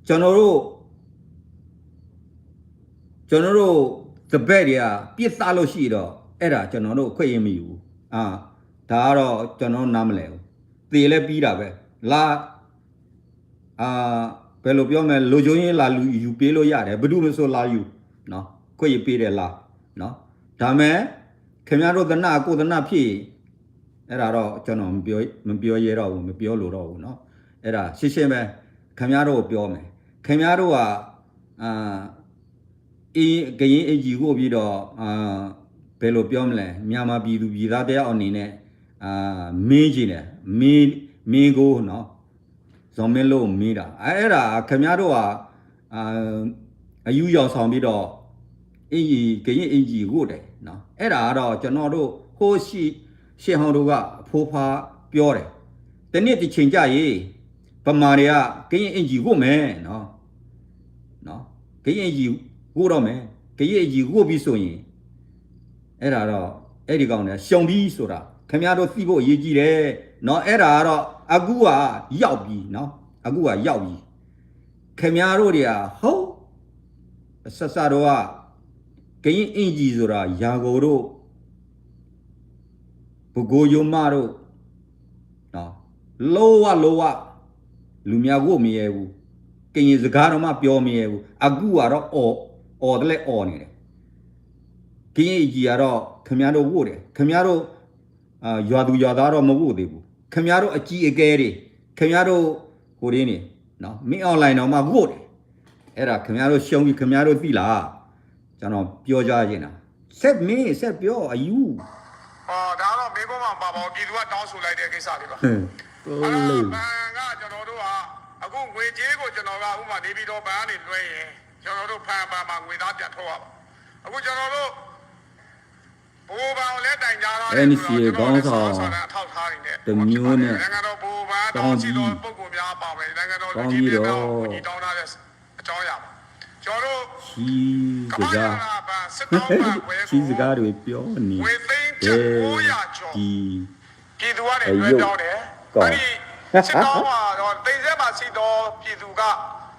ကျွန်တော်တို့ ကျွန်တော်တို့ သဘက်တွေက ပစ်သတ်လို့ရှိရင်တော့ အဲ့ဒါ ကျွန်တော်တို့ ခွင့်ရမယူဘူး အာ ဒါကတော့ ကျွန်တော်တို့ နားမလည်ဘူး သေလည်းပြီးတာပဲ လာ အာ ဘယ်လိုပြောမလဲ လုံခြုံရေးလာယူပေးလို့ရတယ် ဘယ်သူမဆိုလာယူ နော် ခွင့်ရပေးတယ် လာ နော် ဒါပေမဲ့ ခင်ဗျားတို့ သေနတ်ကို သေနတ်ဖြစ်ရင် အဲ့ဒါတော့ ကျွန်တော် မပြော မပြောရဲတော့ဘူး မပြောလိုတော့ဘူးနော် အဲ့ဒါ ရှင်းရှင်းပဲ ခင်ဗျားတို့ကို ပြောမယ် ခင်ဗျားတို့က အာ အင်း ကရင်အင်္ကျီဝတ်ပြီးတော့ အာ ဘယ်လိုပြောမလဲ မြန်မာပြည်သူပြည်သားတစ်ယောက်အနေနဲ့ အာ မေးချင်တယ် မေး မေးခွန်းနော် ဇော်မင်းလို့မေးတာ အဲ့ဒါ ခင်ဗျားတို့က အာ အယူရောင်ဆောင်ပြီးတော့ အင်္ကျီ ကရင်အင်္ကျီဝတ်တယ်နော် အဲ့ဒါကတော့ ကျွန်တော်တို့ ဟိုးရှေ့ ရှေ့ဟောင်းတို့က အဖိုးဖါပြောတယ် တစ်နေ့တစ်ချိန်ကျရင် ဗမာတွေက ကရင်အင်္ကျီဝတ်မယ်နော် နော် ကရင်အင်္ကျီဝတ်တော့မယ် ကရင်အင်္ကျီဝတ်ပြီးဆိုရင် အဲ့ဒါတော့ အဲ့ဒီကောင်တွေ ရှုံးပြီဆိုတာ ခင်ဗျားတို့သိဖို့အရေးကြီးတယ်နော် အဲ့ဒါကတော့ အခုက ရောက်ပြီနော် အခုက ရောက်ပြီ ခင်ဗျားတို့တွေက ဟုတ် အဆက်ဆက်တော့က ကရင်အင်္ကျီဆိုတာ ရန်ကုန်တို့ ပဲခူးရိုးမတို့ နော် လုံးဝ လုံးဝ လူများဝတ်မရဲဘူး ကရင်စကားတောင်မှပြောမရဲဘူး အခုကတော့ အော် အော်တလဲ အော်နေတယ် ကရင်အင်္ကျီကတော့ ခင်ဗျားတို့ဝတ်တယ် ခင်ဗျားတို့ အာ ရွာသူရွာသားတော့ မဝတ်သေးဘူး ခင်ဗျားတို့ အကြီးအကဲတွေ ခင်ဗျားတို့ ဟိုတွေနေ နော် မင်းအောင်လှိုင်တောင်မှ ဝတ်တယ် အဲ့ဒါ ခင်ဗျားတို့ ရှုံးပြီ ခင်ဗျားတို့ သိလား ကျွန်တော် ပြောကြားချင်တာ ဆက်မေး ဆက်ပြော အယူ အော် ဒါကတော့ မေးခွန်းမှာ မပါပါဘူး ပြည်သူက တောင်းဆိုလိုက်တဲ့ ကိစ္စတွေပါ အဲ့တော့ ဘဏ်က ကျွန်တော်တို့က အခု ငွေကြေးကို ကျွန်တော်က ဥပမာ နေပြည်တော် ဘဏ်ကနေ လွှဲရင် ကျွန်တော်တို့ ဖန်ဘဏ်မှာ ငွေသား ပြန်ထုတ်ရပါ အခု ကျွန်တော်တို့ ဗဟိုဘဏ်ကိုလည်း တိုင်ကြားထားတဲ့အတွက် NCA ကျွန်တော်လည်း စာရွက်စာတမ်း အထောက်အထားတွေနဲ့ တစ်မျိုးနဲ့ နိုင်ငံတော် ဗဟိုဘဏ် တာဝန်ရှိသော ပုဂ္ဂိုလ်များ အပါအဝင် နိုင်ငံတော် လူကြီးမင်းများကို အကူအညီ တောင်းထားတဲ့ အကြောင်းအရာပါ ကျွန်တော်တို့ ကမ္ဘာ့ရတနာဘဏ် စစ်တောင်းပန်ခွဲကို ငွေသိန်းကျပ် ကိုးရာကျော် ပြည်သူကနေ လွှဲပြောင်းတယ် အဲ့ဒီ စစ်တောင်းမှာတော့ သိန်းဆဲမှာ စစ်တောင်း ပြည်သူက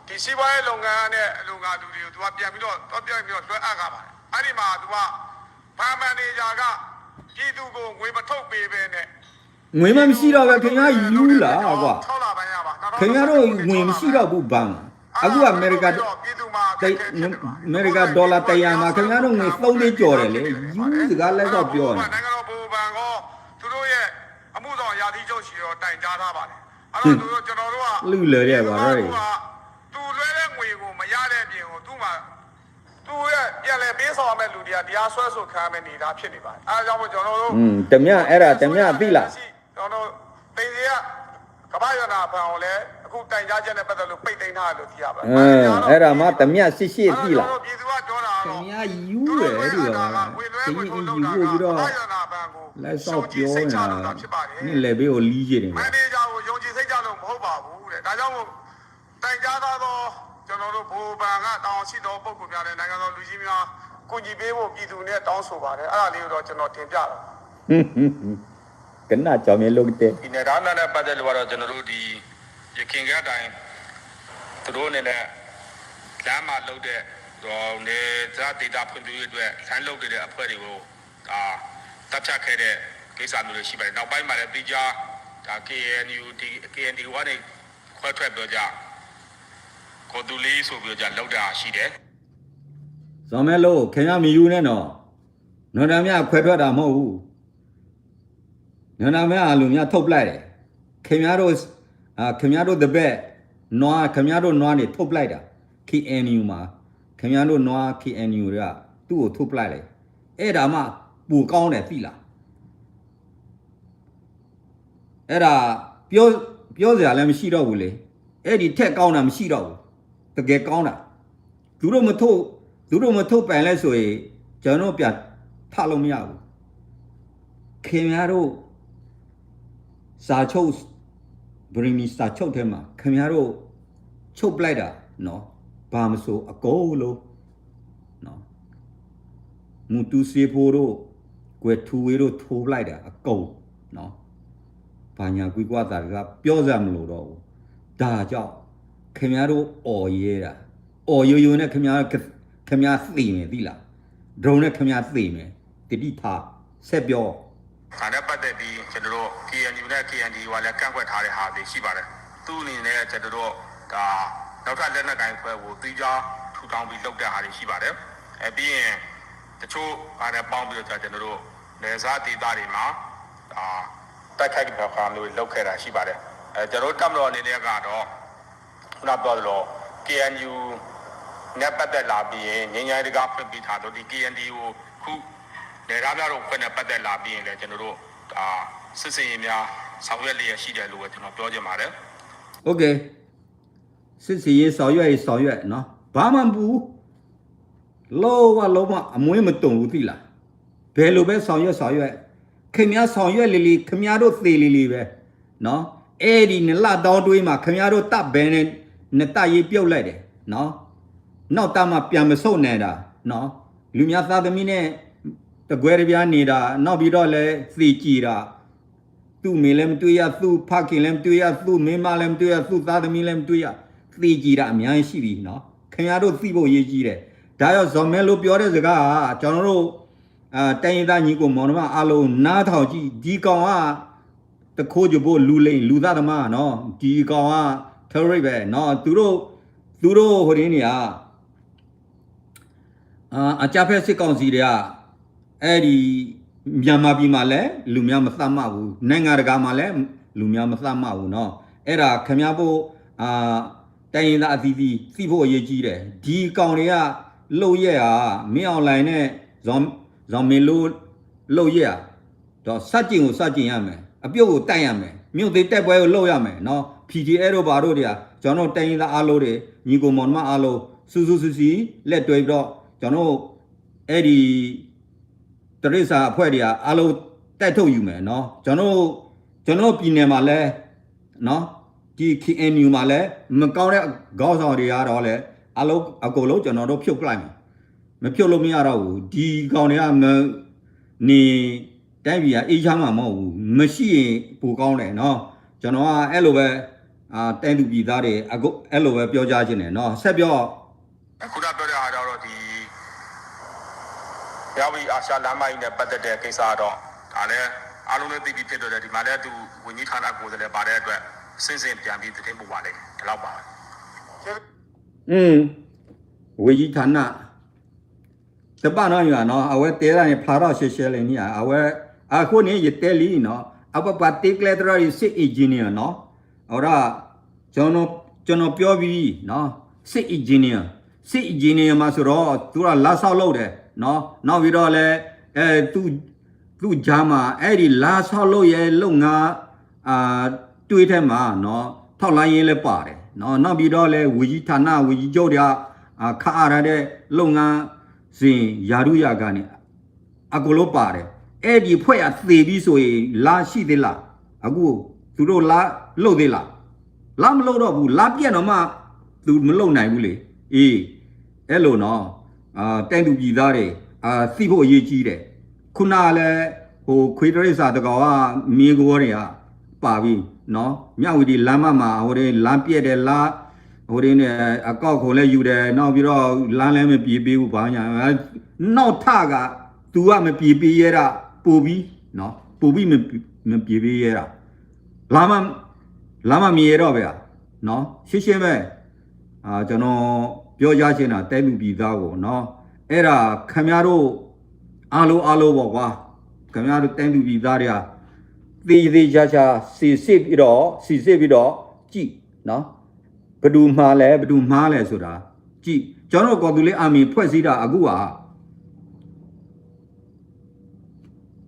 ဒီစီးပွားရေးလုပ်ငန်းနဲ့ အလုပ်ငန်းသူတွေကို သူက ပြန်ပြီးတော့ သွားပြန်ပြီးတော့ လွှဲအပ်ခဲ့ပါတယ် အဲ့ဒီမှာ သူက ဖန်မန်နေဂျာက ပြည်သူကို ငွေမထုတ်ပေးဘဲနဲ့ ငွေမှမရှိတော့ပဲ ခင်ဗျားယူလာကွာ ခင်ဗျားတို့ ငွေမရှိတော့ဘူး ဘဏ်မှာ အခုက အမေရိက အမေရိက ဒေါ်လာ တစ်ရာမှာ ခင်ဗျားတို့ ငွေ သုံးသိန်းကျော်တယ်လေ ယူစကား လက်စောင့်ပြောနေ နိုင်ငံတော် ဗဟိုဘဏ်က သူတို့ရဲ့ အမှုဆောင် ရာထူးချုပ်ဆီတော့ တိုင်ကြားထားပါတယ် အဲ့တော့ ကျွန်တော်တို့က လုၢ်လၢ်တဲ့ ဘာလို့လဲ သူလွှဲတဲ့ငွေကို မရတဲ့အပြင်ကို သူ့မှာ သူ့ရဲ့ ပြန်လည်ပေးဆောင်ရမယ့်လူတွေက တရားစွဲဆိုခံရမယ့် အနေအထား ဖြစ်နေပါတယ် အဲ့ဒါကြောင့်မို့ ကျွန်တော်တို့ อืม တမျှ အဲ့ဒါ တမျှ သိလား ကျွန်တော်တို့ သိန်းဇေယျ ကမ္ဘာ့ရတနာဘဏ်ကိုလည်း အခု တိုင်ကြားချက်နဲ့ ပတ်သက်လို့ ပိတ်သိမ်းထားတယ်လို့ သိရပါတယ် အဲ့ဒါမှ တမျှ ရှင်းရှင်း သိလား ကျွန်တော်တို့ ပြည်သူက ပြောတာကတော့ ခင်ဗျား ယူတယ် ဒီပါ ငွေလွှဲငွေထုတ်လုပ်တာက ကမ္ဘာ့ရတနာဘဏ်ကို လက်စောင့်ပြောနေတာ ယုံကြည်စိတ်ချလို့သာ ဖြစ်ပါတယ် နလဲၤပေးအိၣ်လံယ့ၢ်န့ၣ် မန်နေဂျာကို ယုံကြည်စိတ်ချလို့ မဟုတ်ပါဘူးတဲ့ ဒါကြောင့်မို့ တိုင်ကြားထားသော ကျွန်တော်တို့ ဗဟိုဘဏ်က တာဝန်ရှိသော ပုဂ္ဂိုလ်များနဲ့ နိုင်ငံတော် လူကြီးများ ကူညီပေးဖို့ ပြည်သူနဲ့ တောင်းဆိုပါတယ် အဲ့ဒါလေးကိုတော့ ကျွန်တော် တင်ပြတာပါ ကနၣ် ကျော်မင်းလို့ကတဲ ပြည်နယ်ဒါနဲ့ပတ်သက်လို့ကတော့ ကျွန်တော်တို့ ဒီ ရခိုင်ကမ်းတိုင်း သူတို့အနေနဲ့ လမ်းမှာလုပ်တဲ့ ဒီနယ်စပ်ဒေသဖွံ့ဖြိုးရေးအတွက် လမ်းလုပ်နေတဲ့ အဖွဲ့တွေကို ဒါ သတ်ဖြတ်ခဲ့တဲ့ ကိစ္စမျိုးတွေ ရှိပါတယ်။ နောက်ပိုင်းမှာလည်း သီးခြား ဒါ KNU ဒီ KNDO ကနေ ခွဲထွက်ပြီးတော့ ကိုသူလေးဆိုပြီးတော့ လုပ်တာရှိတယ်။ ဇော်မင်းလို့ ခင်ဗျား မယူနဲ့နော် နော်ဒါမြခွဲထွက်တာ မဟုတ်ဘူး နော်ဒါမြ လူများ ထုတ်ပလိုက်တယ် ခင်ဗျားတို့ အာ ခင်ဗျားတို့ တပည့် နွား ခင်ဗျားတို့ နွားတွေ ထုတ်ပလိုက်တာ KNU မှာ ခင်ဗျားတို့ နွား KNU တွေက သူ့ကို ထုတ်ပလိုက်တယ် အဲ့ဒါမှ ပိုကောင်းတယ် သိလား အဲ့ဒါ ပြော ပြောစရာလည်း မရှိတော့ဘူးလေ အဲ့ဒီထက်ကောင်းတာ မရှိတော့ဘူး တကယ်ကောင်းတာ သူတို့မထုတ် သူတို့မထုတ်ပိုင်လဲဆိုရင် ကျွန်တော်တို့ ပြန်ထလို့မရဘူး ခင်ဗျားတို့ စာချုပ် ပရိမီစာချုပ်ထဲမှာ ခင်ဗျားတို့ ချုပ်ပလိုက်တာနော် ဘာမဆိုအကုန်လုံးနော် မူတူစ့ဖိတို့ ကွယ်ထူဝေးတို့ ထိုးပလိုက်တာအကုန်နော် ဘာညာကွီးကွာသးတကား ပြောစရာမလိုတော့ဘူး ဒါကြောင့် ခင်ဗျားတို့ အော်ရဲတာ အော်ရိုးရိုးနဲ့ ခင်ဗျား ခင်ဗျားသေမယ် သိလား drone နဲ့ ခင်ဗျားသေမယ် သတိထား ဆက်ပြော ဒါနဲ့ပတ်သက်ပြီး ကျွန်တော်တို့ KNU နဲ့ KNDO ကလည်း ကန့်ကွက်ထားတဲ့ဟာတွေ ရှိပါတယ်။ သူ့အနေနဲ့ ကျွန်တော်တို့ ဒါ နောက်ထပ်လက်နက်ကိုင်အဖွဲ့ကို သီးခြားထူထောင်ပြီး လုပ်တဲ့ဟာတွေ ရှိပါတယ်။ အဲ ပြီးရင် တချို့ဟာနဲ့ ပေါင်းပြီးတော့ ကျွန်တော်တို့ နယ်စပ်ဒေသတွေမှာ ဒါ တိုက်ခိုက်တဲ့ဟာမျိုးတွေ လုပ်ခဲ့တာ ရှိပါတယ်။ အဲ ကျွန်တော်တို့ တပ်မတော်အနေနဲ့ကတော့ ခုနပြောသလို KNU နဲ့ ပတ်သက်လာပြီးရင် ငြိမ်းချမ်းရေးတံခါး ဖွင့်ပေးထားသလို ဒီ KNDO ခု နယ်သားများတို့အဖွဲ့နဲ့ ပတ်သက်လာပြီးရင်လည်း ကျွန်တော်တို့ ဒါ စစ်ဆင်ရေးများ ဆောင်ရွက်လျက်ရှိတယ်လို့ပဲ ကျွန်တော် ပြောချင်ပါတယ်။ OK စစ်ဆင်ရေး ဆောင်ရွက်ရင် ဆောင်ရွက်နော် ဘာမှမပူဘူး လုံးဝလုံးဝ အမွေးမတုန်ဘူး သိလား ဘယ်လိုပဲ ဆောင်ရွက် ဆောင်ရွက် ခင်ဗျား ဆောင်ရွက်လီလီ ခင်ဗျားတို့ သေလီလီပဲနော် အဲ့ဒီ နှစ်လတောင်းတွင်းမှာ ခင်ဗျားတို့ တပ်ဘယ်နဲ့ နှစ်တပ်ရင်းပြုတ်လိုက်တယ်နော် နောက်တပ်မှ ပြန်မဆုတ်နိုင်တာနော် လူများသားသမီးနဲ့ တကွဲတပြားနေတာ နောက်ပြီးတော့လည်း သေကြေတာ သူ့အမေလည်း မတွေ့ရ သူ့ဖခင်လည်း မတွေ့ရ သူ့မိန်းမလည်း မတွေ့ရ သူ့သားသမီးလည်း မတွေ့ရ သေကြေတာ အများကြီးရှိပြီနော် ခင်ဗျားတို့ သိဖို့ အရေးကြီးတယ် ဒါကြောင့် ဇော်မင်းလို့ ပြောတဲ့စကားက ကျွန်တော်တို့ အာ တိုင်းရင်းသားညီအစ်ကိုမောင်နှမအားလုံး နားထောင်ကြည့် ဒီကောင်က တခိုးကြိုဘို လူလိမ် လူသတ်သမားနော် ဒီကောင်က terrorist ပဲနော် သူတို့ သူတို့ ဟိုနေ့နေက အာ အကြမ်းဖက်စစ်ကောင်စီတွေက အဲ့ဒီ မြန်မာပြည်မှာလည်း လူများမသတ်မှတ်ဘူး နိုင်ငံတကာမှာလည်း လူများမသတ်မှတ်ဘူးနော် အဲ့ဒါ ခင်ဗျားတို့ အာ တိုင်းရင်းသားအသီးသီး သိဖို့အရေးကြီးတယ် ဒီကောင်တွေက လုပ်ရပ်ဟာ မင်းအောင်လှိုင်နဲ့ ဇော် ဇော်မင်းလို့ လုပ်ရပ်ဟာ တော့ ဆန့်ကျင်ကို ဆန့်ကျင်ရမယ် အပြုတ်ကို တိုက်ရမယ် မြို့သိမ်းတိုက်ပွဲကို လုပ်ရမယ်နော် PDF တို့ဘာတို့တွေက ကျွန်တော်တို့ တိုင်းရင်းသားအားလုံးတွေ ညီအစ်ကိုမောင်နှမအားလုံး စုစုစည်းစည်း လက်တွဲပြီးတော့ ကျွန်တော်တို့ အဲ့ဒီ တရစ္ဆာန်အဖွဲ့တွေက အားလုံး တိုက်ထုတ်ယူမယ်နော် ကျွန်တော်တို့ ကျွန်တော်တို့ ပြည်နယ်မှာလည်းနော် ဒီ KNU မှာလည်း မကောင်းတဲ့ခေါင်းဆောင်တွေကတော့လည်း အားလုံး အကုန်လုံး ကျွန်တော်တို့ ဖြုတ်ပလိုက်မယ် မဖြုတ်လို့မရတော့ဘူး ဒီကောင်တွေက မ နေ တိုင်းပြည်က အေးချမ်းမှာမဟုတ်ဘူး မရှိရင် ပိုကောင်းတယ်နော် ကျွန်တော်က အဲ့လိုပဲ အာ တိုင်းသူပြည်သားတွေ အခု အဲ့လိုပဲ ပြောကြားချင်တယ်နော် ဆက်ပြော အခုနပြောတဲ့ဟာတော့ ဒီ မြဝတီအာရှလမ်းမကြီးနဲ့ ပတ်သက်တဲ့ကိစ္စကတော့ ဒါလည်း အားလုံးလည်းသိပြီးဖြစ်တဲ့အတွက် ဒီမှာလည်း သူ ဝန်ကြီးဌာနကိုယ်စားလှယ်ပါတဲ့အတွက် ရှင်းရှင်းပြန်ပြီး သတင်းပို့ပါလိမ့်မယ် ဒီလောက်ပါပဲ။ อืม ဝန်ကြီးဌာန တဘၣ်နီတမံၤဘၣ်နီၤ အဝဲတဲဒၣ်န့ၣ် ဖျါထီၣ်ရှဲရှဲလံန့ၣ်ဧါ အဝဲ အဃိန့ၣ် ယတဲလံနီၤ အဝဲပှၤတ့ကျဲသရၣ်အံၤ စစ် engineer နီၤ အဝဲဒၣ် ကျွန်တော်ပြောပြီးနော် စစ် engineer စစ် engineer မှာဆိုတော့ သူက လမ်းဆောက်လုပ်တယ်နော် နောက်ပြီးတော့လည်း အဲ သူ့ သူ့ကြားမှာ အဲ့ဒီ လမ်းဆောက်လုပ်ရေးလုပ်ငန်း အာ တွဲထဲမှာနော် ထောက်လှမ်းရေးလည်းပါတယ်နော် နောက်ပြီးတော့လည်း ဝန်ကြီးဌာန ဝန်ကြီးချုပ်တွေက အာ ခန့်အပ်ထားတဲ့ လုပ်ငန်းစဉ် ရာထူးရာခံတွေ အကုန်လုံးပါတယ် အဲ့ဒီအဖွဲ့က သေပြီဆိုရင် လမ်းရှိသေးလား အခု သူတို့ လမ်းလုပ်သေးလား လမ်းမလုပ်တော့ဘူး လမ်းပျက်တော့မှ သူမလုပ်နိုင်ဘူးလေ အေး အဲ့လိုနော် အာ တိုင်းသူပြည်သားတွေ အာ သိဖို့အရေးကြီးတယ် ခုနကလည်း ဟို ခွေးတရိတ်စာတကောင်က မင်းကိုတွေက ပါပြီနော် မြဝတီလမ်းမမှာ ဟိုတွေ လမ်းပျက်တယ် လမ်း ဟိုတွေနဲ့ အကောက်ခွန်လည်းယူတယ် နောက်ပြီးတော့ လမ်းလည်းမပြေးပေးဘူး ဘာညာ နောက်ထပ်က သူက မပြေးပေးရဲတာ ပိုပြီးနော် ပိုပြီး မ မပြေးပေးရဲတာ လမ်းမ လမ်းမမြင်ရတော့ပဲနော် ရှင်းရှင်းပဲ အာ ကျွန်တော် ပြောကြားချင်တာ တိုင်းသူပြည်သားကိုနော် အဲ့ဒါ ခင်ဗျားတို့ အားလုံး အားလုံးပေါ့ကွာ ခင်ဗျားတို့ တိုင်းသူပြည်သားတွေက သေသေချာချာ စိစစ်ပြီးတော့ စိစစ်ပြီးတော့ ကြည့်နော် ဘယ်သူမှန်လဲ ဘယ်သူမှားလဲဆိုတာ ကြည့် ကျွန်တော်တို့ ကီၢ်သူလ့ၤ army ဖွဲ့စည်းတာ အခုက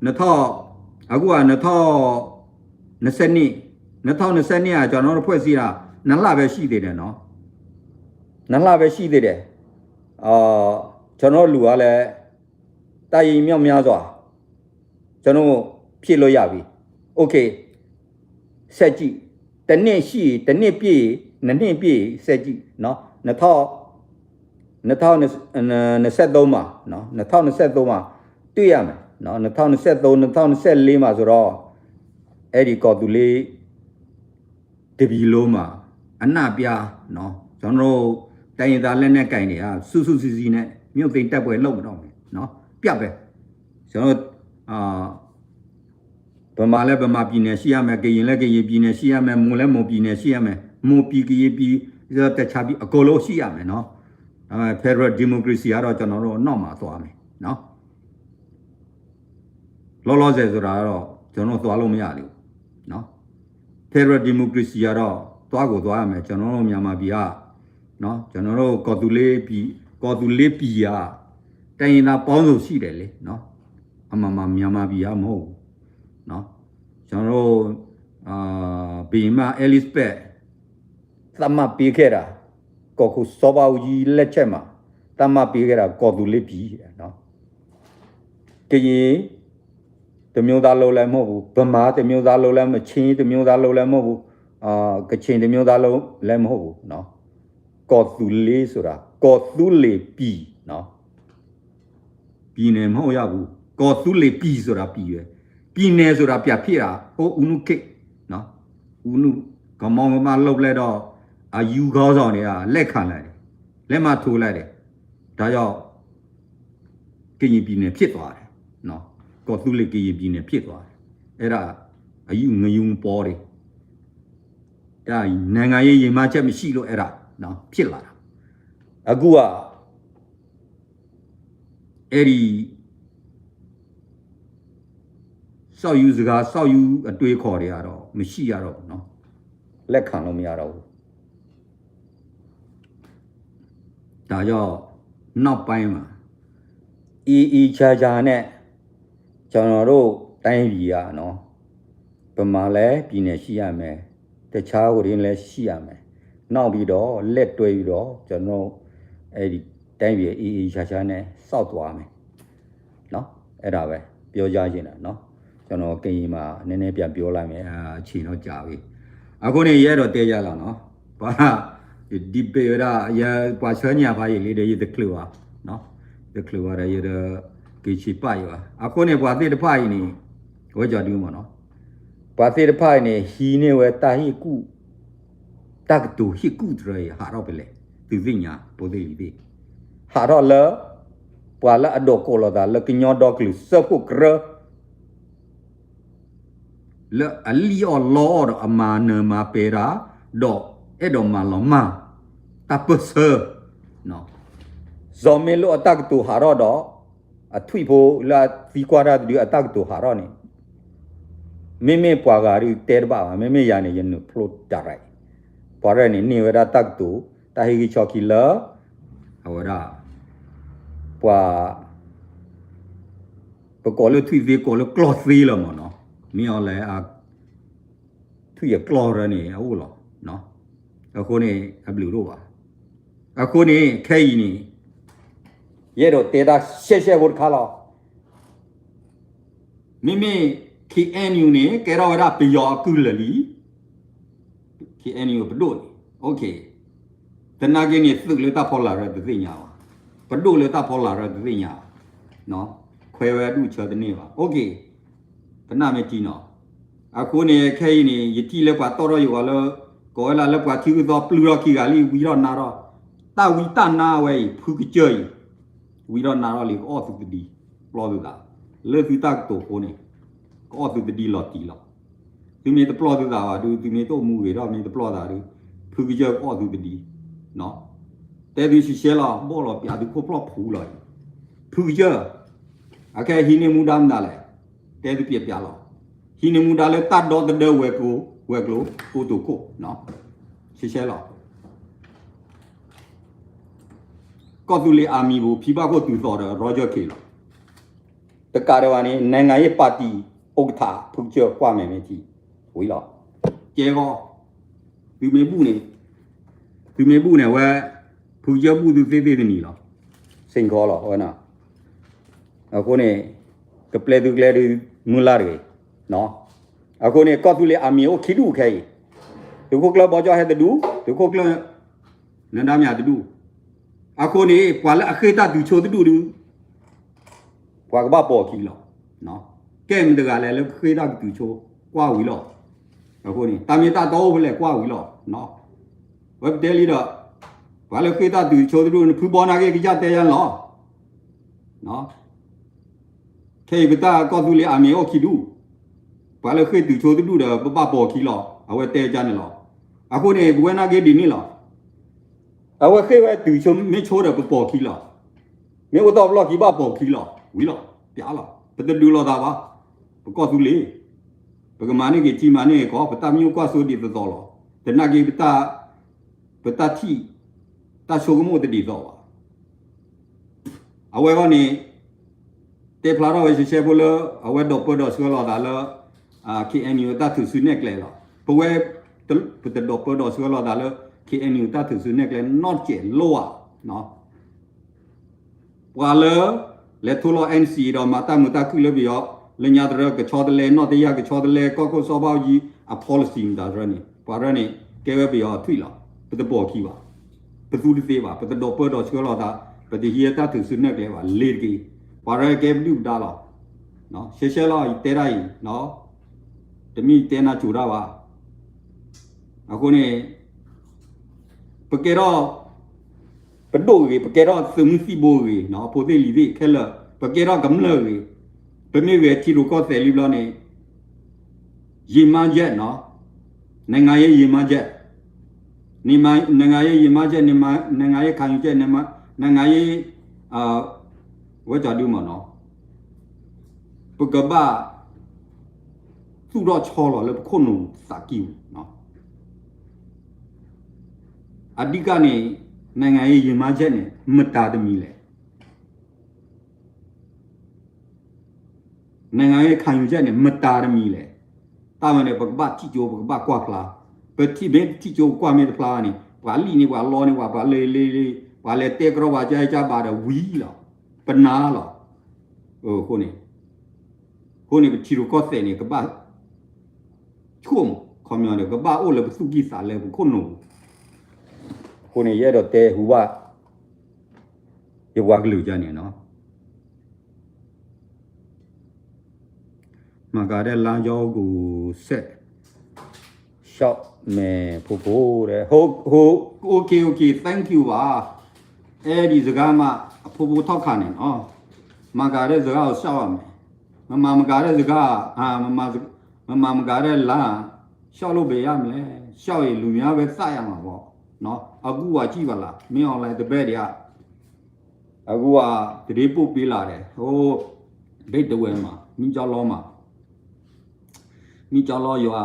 နှစ်ထောင့် အခုက နှစ်ထောင့်နှစ်ဆယ့်နှစ် နှစ်ထောင့်နှစ်ဆယ့်နှစ်က ကျွန်တော်တို့ ဖွဲ့စည်းတာ နှစ်လပဲ ရှိသေးတယ်နော် နှစ်လပဲ ရှိသေးတယ် အာ ကျွန်တော်တို့လူကလည်း တပ်ရင်းမြောက်များစွာ ကျွန်တော် ဖြစ်လို့ရပြီ။ OK, ဆက်ကြည့်, တစ်နှစ်ရှိ, တစ်နှစ်ပြည့်, နှစ်နှစ်ပြည့်, ဆက်ကြည့်နော်, နှစ်ထောင်, နှစ်ထောင်နှစ်ဆယ့်သုံးမှာနော်, နှစ်ထောင်နှစ်ဆယ့်သုံးမှာတွေ့ရမယ်နော်, နှစ်ထောင်နှစ်ဆယ့်သုံး, နှစ်ထောင်နှစ်ဆယ့်လေးမှာဆိုတော့, အဲ့ဒီကော်သူလေး တစ်ပြည်လုံးမှာ အနှံ့အပြားနော်, ကျွန်တော်တို့တိုင်းရင်းသားလက်နက်ကိုင်တွေက စုစုစည်းစည်းနဲ့ မြို့သိမ်းတိုက်ပွဲလုပ်တော့မယ်နော်, ပြပဲ, ကျွန်တော်တို့, အာ, ဗမာလည်းဗမာပြည်နယ်ရှိရမယ်, ကရင်လည်းကရင်ပြည်နယ်ရှိရမယ်, မွန်လည်းမွန်ပြည်နယ်ရှိရမယ်, မွန်ပြည်ကရင်ပြည်, တခြားပြည်အကုန်လုံးရှိရမယ်နော်, ဒါပေမဲ့ Federal Democracy ကတော့ကျွန်တော်တို့နောက်မှာသွားမယ်နော်. လောလောဆယ်ဆိုတာကတော့ကျွန်တော်သွားလို့မရသေးဘူးနော်. Federal Democracy ကတော့သွားကိုသွားရမယ်, ကျွန်တော်တို့မြန်မာပြည်ကနော်, ကျွန်တော်တို့ကော်သူလေးပြည်, ကော်သူလေးပြည်ကတိုင်းရင်းသားပေါင်းစုံရှိတယ်လေနော်, အမှန်မှန်မြန်မာပြည်ကမဟုတ်ဘူးနော်. ကျွန်တော်တို့, အာ, ဘုရင်မ Elizabeth သတ်မှတ်ပေးခဲ့တာ, ကီၢ်ခိၣ်စီၤဘးအူကြီးလက်ချက်မှာ သတ်မှတ်ပေးခဲ့တာ ကော်သူလေးပြည်နော်. ကရင်တစ်မျိုးသားလုံးလည်းမဟုတ်ဘူး, ဗမာတစ်မျိုးသားလုံးလည်းမဟုတ်ဘူး, ချင်းတစ်မျိုးသားလုံးလည်းမဟုတ်ဘူး, အာ, ကချင်တစ်မျိုးသားလုံးလည်းမဟုတ်ဘူးနော်. ကော်သူလေးဆိုတာ ကော်သူလေးပြည်နော်. ပြည်နယ်မဟုတ်ရဘူး, ကော်သူလေးပြည်ဆိုတာပြည်ပဲ, ပြည်နယ်ဆိုတာပြန်ဖြစ်တာ ဟိုဦးနုခေတ်နော်, ဦးနု ကမောင်းကမလုပ်လိုက်တော့ အယူခေါင်းဆောင်တွေကလက်ခံလိုက်တယ်, လက်မှတ်ထိုးလိုက်တယ်, ဒါကြောင့် ကရင်ပြည်နယ်ဖြစ်သွားတယ်နော်, ကော်သူလေးကရင်ပြည်နယ်ဖြစ်သွားတယ်, အဲ့ဒါအယူငယူပေါ်တယ်, ဒါနိုင်ငံရေးရည်မှန်းချက်မရှိလို့အဲ့ဒါနော်ဖြစ်လာတာ, အခုက အဲ့ဒီ စောက်ယူစကား, စောက်ယူအတွေးအခေါ်တွေကတော့မရှိရတော့ဘူးနော်, လက်ခံလို့မရတော့ဘူး. ဒါကြောင့်နောက်ပိုင်းမှာ အေးအေးချမ်းချမ်းနဲ့ ကျွန်တော်တို့တိုင်းပြည်ကနော်, ဗမာလည်းပြည်နယ်ရှိရမယ်, တခြားဟိုတွေလည်းရှိရမယ်, နောက်ပြီးတော့လက်တွဲပြီးတော့ကျွန်တော်တို့အဲ့ဒီတိုင်းပြည်အေးအေးချမ်းချမ်းနဲ့စောက်သွားမယ်နော်, အဲ့ဒါပဲပြောကြချင်တာနော်. ကျွန်တော်ကရင်မှာနည်းနည်းပြန်ပြောလိုက်မယ်, အချိန်တော့ကြာပြီ. အခုနေရဲတော့တဲကြလာနော်, ပှၤ debate ဝဲဒၣ်, ယပှၤဆၢညါဖးယံာ်လံဒီး ယတချုးဘၣ်, တချုးဘၣ်ဒီး ယတက့ၤဆံးပာ်ယံာ်ဘၣ်. အဃိန့ၣ် ပှၤသ့ၣ်တဖၣ်အံၤန့ၣ် အဝဲကၠီဒုမ့ၢ်နီၤ, ပှၤသ့ၣ်တဖၣ်အံၤန့ၣ် ဟံးန့ၢ်ဝဲတၢ်ဟ့ၣ်ကူၣ် တၢ်ကတိၤဟ့ၣ်ကူၣ်တရၢအံၤ ဟးထီၣ်ဖဲလဲၣ်, သုသ့ၣ်ညါ, ဖိသ့ၣ်လံၤသ့ၣ်, ဟးထီၣ်လၢ ပှၤလၢအဒိးကိးလီၤသးလၢကညီဒီကလုာ်စၢဖှိၣ်ကရၢ လၢအလံၣ်အီၣ်လီအီၣ်ဒီးအမၤနၢၤမၤပဲာ်တၢ်, ဒီးအဲၣ်ဒိးမၤလီၤမၢ် တၢ်ပၢၢ်ဆၢ, စီၤမ့လိၣ်အတၢ်ကတိၤဟးထီၣ်ဒီး အထွံၣ်ဖိလၢအသံကွၢ်တၢ်တဒုအတၢ်ကတိၤဟးထီၣ်န့ၣ်, မ့မ့ၢ်ပှၤဂၤဒုးတဲတဘၣ်ဘၣ်, မ့မ့ၢ်ယၤန့ၣ် ယနုာ်ဖျိတၢ်ရဲၣ်, ပှၤရဲၣ်န့ၣ် န့ၢ်ဝဲဒၣ်တၢ်ကတိၤ တၢ်ဟ့ၣ်ဂံၢ်ဆီခံလၢ အဝဲဒၣ် ပှၤ ပကိးလၢထွံၣ်သ့ကိးလၢကျီၢ်သ့လီၤမ့ၢ်နီၤ, မ့ၢ်အီၤလဲၣ် ထွံၣ်အကျီၢ်ရၢန့ၣ် အအိၣ်လီၤ. အဃိန့ၣ် အဘျုးဒိၣ်ဘၣ်. အဃိန့ၣ် ခဲအံၤန့ၣ် ယအဲၣ်ဒိးတဲတၢ်ရှဲရှဲဖိတခါလီၤ. မ့မ့ၢ် K N U န့ၣ် ကဲထီၣ်ဝဲဒၣ်ပယီၤအကုၢ်လၢာ်လံ. K N U ပဒိၣ်န့ၣ် OK, သနာ်က့န့ၣ် သုးလၢတၢ်ဖီလာ်ရၢတသ့ၣ်ညါဘၣ်, ပဒိၣ်လၢတၢ်ဖီလာ်ရၢတသ့ၣ်ညါဘၣ်, ခွဲဝဲအဒူၣ်အဆၢတန့ၢ်ဘၣ်. OK, ပနၢ်မ့ၢ်ထံနီၤ. အဃိန့ၣ် ခဲအံၤန့ၣ် ယထံၣ်လၢပှၤတီၣ်ထီၣ်ယဂီၤလၢ ကိးဝဲဒၣ်လၢပှၤထံဂုၢ်သီပျုၢ်ထီၣ်ခံဂၤလံ ဝံထီၣ်နါထီၣ်, တၢ်ဝံတၢ်နါဝဲအံၤ ဖုကစၢၢ်အံၤ ဝံထီၣ်နါထီၣ်လံ ကအီၣ်သုတဒံ, ပျီသုသး, လၢသုတၢ်ကတိၤဖိန့ၣ် ကအီၣ်သုတဒံလီၤတံၢ်လီၤ. သုမ့ၢ်တပျီသုသးဘၣ်ဒုး သုမ့ၢ်တအိၣ်မူဂ့ၤထီၣ် မ့ၢ်တပျီသးဒုး ဖုကစၢၢ်ကအီၣ်သုတဒံ, တဲသုရှဲရှဲလီၤ ဘီၣ်လီၤပျးသုခိၣ်ဖျီၣ်ဖူလီၤအံၤ, ဖုကစၢၢ်, အခဲဟံးန့ၢ်မူဒါမနုၤလဲၣ်, တဲသုပျဲးပျးလီၤ, ဟံးန့ၢ်မူဒါလၢတၢ်ဒီသဒၢဝဲၤကျိၤ, ဝဲၤကျိၤ ကိတိာ်ခိၣ်, ရှဲရှဲလီၤ. ကီၢ်သူလ့ၤ army ပူၤ ဖံဘၣ်ခိၣ်တုၤသီဒီး Roger Khin လီၤ. တကးဒံးဘၣ်န့ၣ် နိုင်ငံရေးပါတီ ဥက္ကဋ္ဌ ဖုကစၢၢ်ကွၢ်မဲာ်မ့ၢ်ထံ ဝံၤလီၤ. ကဲဂီၢ်, သုမ့ၢ်ဘူၣ်န့ၣ်, သုမ့ၢ်ဘူၣ်န့ၣ် အဝဲ ဖုကစၢၢ်ဘူၣ်သုသ့သ့တနံၤလီၤ. စ့ၢ်ကီးလီၤ အဝဲန့ၣ်. အဃိန့ၣ် ကပျဲသုကျဲဒုး မုၢ်လၢ်တဂ့ၤ အဃိန့ၣ် ကီၢ်သူလ့ၤအမံၤအိၣ်ခံဒူၣ်ခဲအံၤ, သုးခိၣ်ကျၢၢ်ဘီကၠီၣ်ဟဲတဒူၣ်, သုးခိၣ်ကျၢၢ်နဒါမၠးတဒူၣ်. အဃိန့ၣ် ပှၤလၢအဃ့ၢ်တၢ်တုၤဆိတဒူၣ်ဒုး ပှၤကဘၣ်ပိာ်ခံလီၤ. ကဲမတဂၤလဲၣ်လၢကဃ့ၢ်တၢ်ကတုၤဆိ ကွၢ်ဝံၤလီၤ. အဃိန့ၣ် တၢ်မ့ၢ်တၢ်တီအိၣ်ဖဲလဲၣ်ကွၢ်ဝံၤလီၤ. ဝဲပတဲလံဒီး ပှၤလၢဃ့ၢ်တၢ်တုၤဆိတဒူၣ် နဖုဘီနာ်က့ကစၢ်တဲယါလီၤ. ခဲအံၤပတၢ်ကီၢ်သူလ့ၤအမံၤအိၣ်ခံဒူၣ်, ပှၤလၢဃ့ၢ်တုၤဆိတဒူၣ်ဒီး ပဘၣ်ပိာ်ခံလီၤ အဝဲတဲကန့ၣ်လီၤ. အဃိန့ၣ် ပဝဲနာ်က့ဒ်န့ၣ်လီၤ. အဝဲဃ့ၢ်ဝဲတုၤဆိမ့ၢ်ဆိဒီးပပိာ်ခံလီၤ. မ့ၢ်အိၣ်တ့ၢ်ဘျီၣ်ခံဘၣ်ပိာ်ခံလီၤ ဝံၤလီၤ ပျးလီၤ ပတဒုးလိာ်သးဘၣ်. ပကီၢ်သူလ့ၤ ပကမၤန့ၢ်က့ၤထံမၤန့ၢ်က့ၤကီၢ် ပတၢ်မံအိၣ်ကွၢ်စိဒ်သိးသိးလီၤ. သနာ်က့ ပတၢ်ထံၣ် တၢ်ဆိကမိၣ်တဒ်သိးဘၣ်. အဝဲအဂီၢ်န့ၣ် တဲဖျါထီၣ်ဝဲရှဲရှဲဖိလၢ အဝဲဒိးပၢဒီးဆှၢလီၤသးလၢ KNU တၢ်ထုးစုနဲၣ်ကျဲလီၤ. ပဝဲ ပတဒိးပၢဒီးဆှၢလီၤသးလၢ KNU တၢ်ထုးစုနဲၣ်ကျဲနီတစဲးလိၣ်ဧါ. ပှၤလၢ လဲၤထိလီၤ NCA ဒီးမၤတၢ်မုာ်တၢ်ခုၣ်လၢပယီၤ လၢညါတရၢကဆီတလဲ နီၢ်တယၢ်ကဆီတလဲ ကီၢ်ခိၣ်စီၤဘၣ်အူကၠံ အ policy မတၤတရၢန့ၣ် ပှၤတရၢန့ၣ် ကဲဝဲပယီၤထွံၣ်လီၤ. ပတပိာ်ခံဘၣ်. ပသူတသ့ဘၣ်. ပတဒိးပၢဒီးဆှၢလီၤသး ပတဟံးတၢ်ထုးစုနဲၣ်ကျဲဘၣ် လ့ၤတက့ၢ်. ပှၤတရၢကဲပဒုၣ်ပဒါလီၤ. ရှဲရှဲလီၤ ယတဲဒၣ်အံၤ တမ့ၢ်ယတဲနၤစိၤတၢ်ဘၣ်. အဃိန့ၣ် ပကဲထီၣ် ပဒိၣ်ဂ့ၤ ပကဲထီၣ်သုးမုၢ်သံၣ်ဘိဂ့ၤ ဖိသ့ၣ်လံၤသ့ၣ်ခဲလၢာ် ပကဲထီၣ်ကမျၢၢ်ဂ့ၤ ပမ့ၢ်ဂဲၤထံရူၢ်ကီၢ်သဲးလံဘျီန့ၣ် ရည်မှန်းချက်နီၤ နိုင်ငံရေးရည်မှန်းချက် နိုင်ငံရေးရည်မှန်းချက် နိုင်ငံရေးခံယူချက် နိုင်ငံရေး ဝဲကၠီဒုမနီၤ ပကဘၣ် သူၣ်ထီၣ်ဆီလီၤလၢပခိၣ်နူာ်သးကံၢ်ပူၤ အဓိကန့ၣ် နိုင်ငံရေးရည်မှန်းချက်န့ၣ် မတၤတမံၤလဲၣ်. နိုင်ငံရေးခံယူချက်န့ၣ် မတၤတမံၤလဲၣ်. တၢ်ဝဲန့ၣ် ပကဘၣ်ထံၣ်ကၠိ ပကဘၣ်ကွၢ်ဖျါ, ပထံၣ်မ့ၢ်ထံၣ်ကၠိပကွၢ်မ့ၢ်တဖျါန့ၣ် ပှၤလံၣ်န့ၢ်ပှၤလီန့ၢ်ပှၤ ပှၤလၢလံ ပှၤလဲၤတဲကရီပှၤကၠါကၠါဘၣ်ဒီးဝံၤလီၤ, ပနါလီၤ. အဃိန့ၣ် အဃိန့ၣ်ပထံရူၢ်ကီၢ်သဲးန့ၣ် ကဘၣ်ဆိကမိၣ် ခီပညီန့ၣ် ကဘၣ်အိၣ်လၢပသူၣ်ကံၢ်သးလဲပခိၣ်နူာ်ပူၤ. အဃိန့ၣ် ယအဲၣ်ဒိးတဲဟူဘၣ် ယပှၤကလုာ်ကန့ၣ်နီၤ မၤကၤဒဲးလါယီကစဲး ရှောက်မယ်ဖိဖိ တ okay okay thank you ဘၣ်. အဲၣ်ဒိးစကားမး အဖိဖိထီၣ်ခါန့ၣ်နီၤ မၤကၤဒဲးစကားအီၤ ရှောက်ရမယ်. မမၤမကၤဒဲးစကား မမၤမကၤဒဲးလါ ရှောက်လို့ဘယ်ရမလဲ ရှောက်ရင်လူများပဲသတ်ရမှာပေါ့နော်. အခုကကြည့်ပါလား မင်းအောင်လှိုင်တပည့်တွေက အခုက သတင်းပို့ပေးလာတယ် ဟို ဘိတ်တဝဲမှာ မင်းကျောင်းလောမှာ မင်းကျောင်းလောရွာ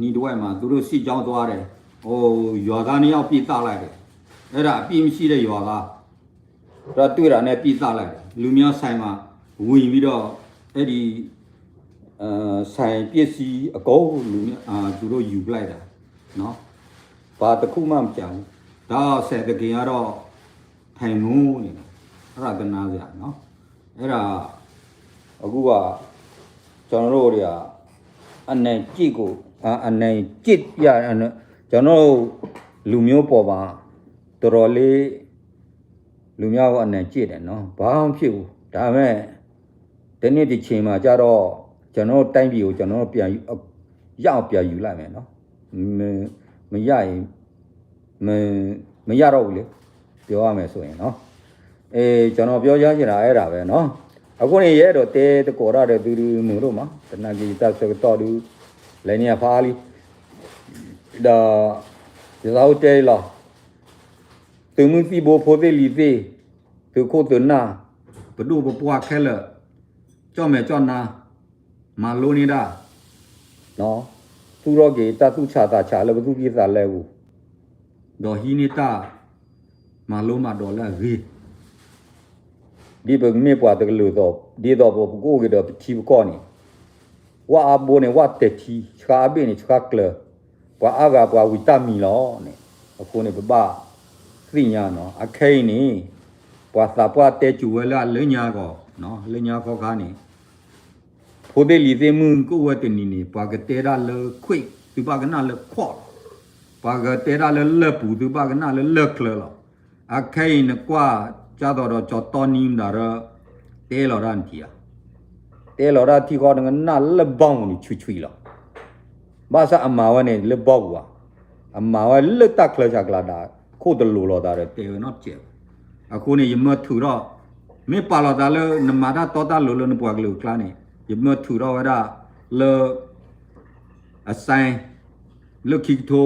နီးတဝဲမှာ သူတို့စစ်ကြောင်းသွားတယ် ဟို ရွာသားနှစ်ယောက်ပစ်သတ်လိုက်တယ် အဲ့ဒါအပြစ်မရှိတဲ့ရွာသား တော့တွေ့တာနဲ့ပစ်သတ်လိုက်တယ် လူများဆိုင်မှာဝင်ပြီးတော့ အဲ့ဒီ ဆိုင်ပစ္စည်းအကုန်လူမျိုးအာသူတို့ယူပလိုက်တာနော်ဘာတစ်ခုမှမကျန်ဘူးဒါဆယ်တကင်ကတော့ထိုင်မိုးနေတာအဲ့ဒါကနားစရာနော်အဲ့ဒါအခုကကျွန်တော်တို့တွေကအနိုင်ကျင့်ကိုအာအနိုင်ကျင့်ပြကျွန်တော်တို့လူမျိုးပေါ်မှာတော်တော်လေးလူမျိုးကအနိုင်ကျင့်တယ်နော်ဘာမှမဖြစ်ဘူးဒါပေမဲ့ တနေ့တစ်ချိန်မှာကျတော့ကျွန်တော်တို့တိုင်းပြည်ကိုကျွန်တော်တို့ပြန်ရအောင်ပြန်ယူလိုက်မယ်နော်မမရရင်မမရတော့ဘူးလေပြောရမယ်ဆိုရင်နော်အဲကျွန်တော်ပြောရချင်တာအဲ့ဒါပဲနော်အခုနေရဲတော့တဲတကော်ရတဲ့သူတွေမလို့မှာတနာကြီးတပ်ဆကတော့ဒူလဲနေဖားလီဒါဒီသာဟုတ်တဲလီ သုးမုၢ်သံၣ်ဘိဖိသ့ၣ်လံၤသ့ၣ် သုးခိၣ်သုးနၢ် ပဒိၣ်ပပှၢ်ခဲလၢာ် ကၠီၣ်မဲာ်ကၠီၣ်နါ မၤလိန့ၢ်ဒၣ် သူၣ်ထီၣ်က့ၤတၢ်သူၣ်ဆးသးဆးလၢပသူၣ်ကံၢ်သးလဲပူၤ ဒီးဟံးန့ၢ်တၢ်မၤလိမၤဒိးလၢအဂ့ၤ ဒ်ပမ့ၢ်ပှၤတကလုာ်သိး ဒ်သိးပကအိၣ်က့ၤဒီးပထံပကီၢ်န့ၣ် ဝၣ်အါဘိန့ၣ် ဝၣ်တဲာ်ထံ ဆှါအဘ့ၣ်န့ၣ် ဆှါကျၢၤ ပှၤအါဂၤပှၤဝံၤတၢ်မံၤလီၤန့ၣ် အဃိန့ၣ် ပဘၣ်သ့ၣ်ညါနီၤ အခဲအံၤန့ၣ် ပှၤသးပှၢ်တဲစူၤဝဲလၢအလၢညါကီး လၢညါခီခါန့ၣ် ဖိသ့ၣ်လံၤသ့ၣ်မုၣ်ကအိၣ်ဝဲတနံၤန့ၣ် ပှၤကတဲဒၣ်လၢခွံၣ် သုဘၣ်ကနၣ်လၢခွီၣ်လီၤ. ပှၤကတဲဒၣ်လၢလၢၢ်ပူၤ သုဘၣ်ကနၣ်လၢလၢၢ်ချၢလီၤ. အခဲအံၤနကွၢ် ကၢ်သိးဒီးကၠီတီနံမတၤဒီး တဲလီၤတၢ်နထံၣ်ဧါ. တဲလီၤတၢ်ထံၣ်ဃီ နကနၣ်လၢဘီမုၢ်န့ၣ် ဆူၣ်ဆူၣ်လီၤ. ဘၣ်ဆၣ်အမၤဝဲန့ၣ်လၢဘီပူၤဧါ. အမၤဝဲလၢတၢ်ချၢဆးကျးဒၣ် ခိၣ်တလိၤလိာ်သးဒီးတဲဝဲနီတစဲးဘၣ်. အဃိန့ၣ် ယမၢထုးထီၣ်, မ့ၢ်ပာ်လီၤသးလၢနမၤတၢ်တီတၢ်လိၤလၢနပှၤကလုာ်အကျါန့ၣ် ယမၢထုးထီၣ်ဝဲဒၣ်လၢ အ sign လၢခံကထိ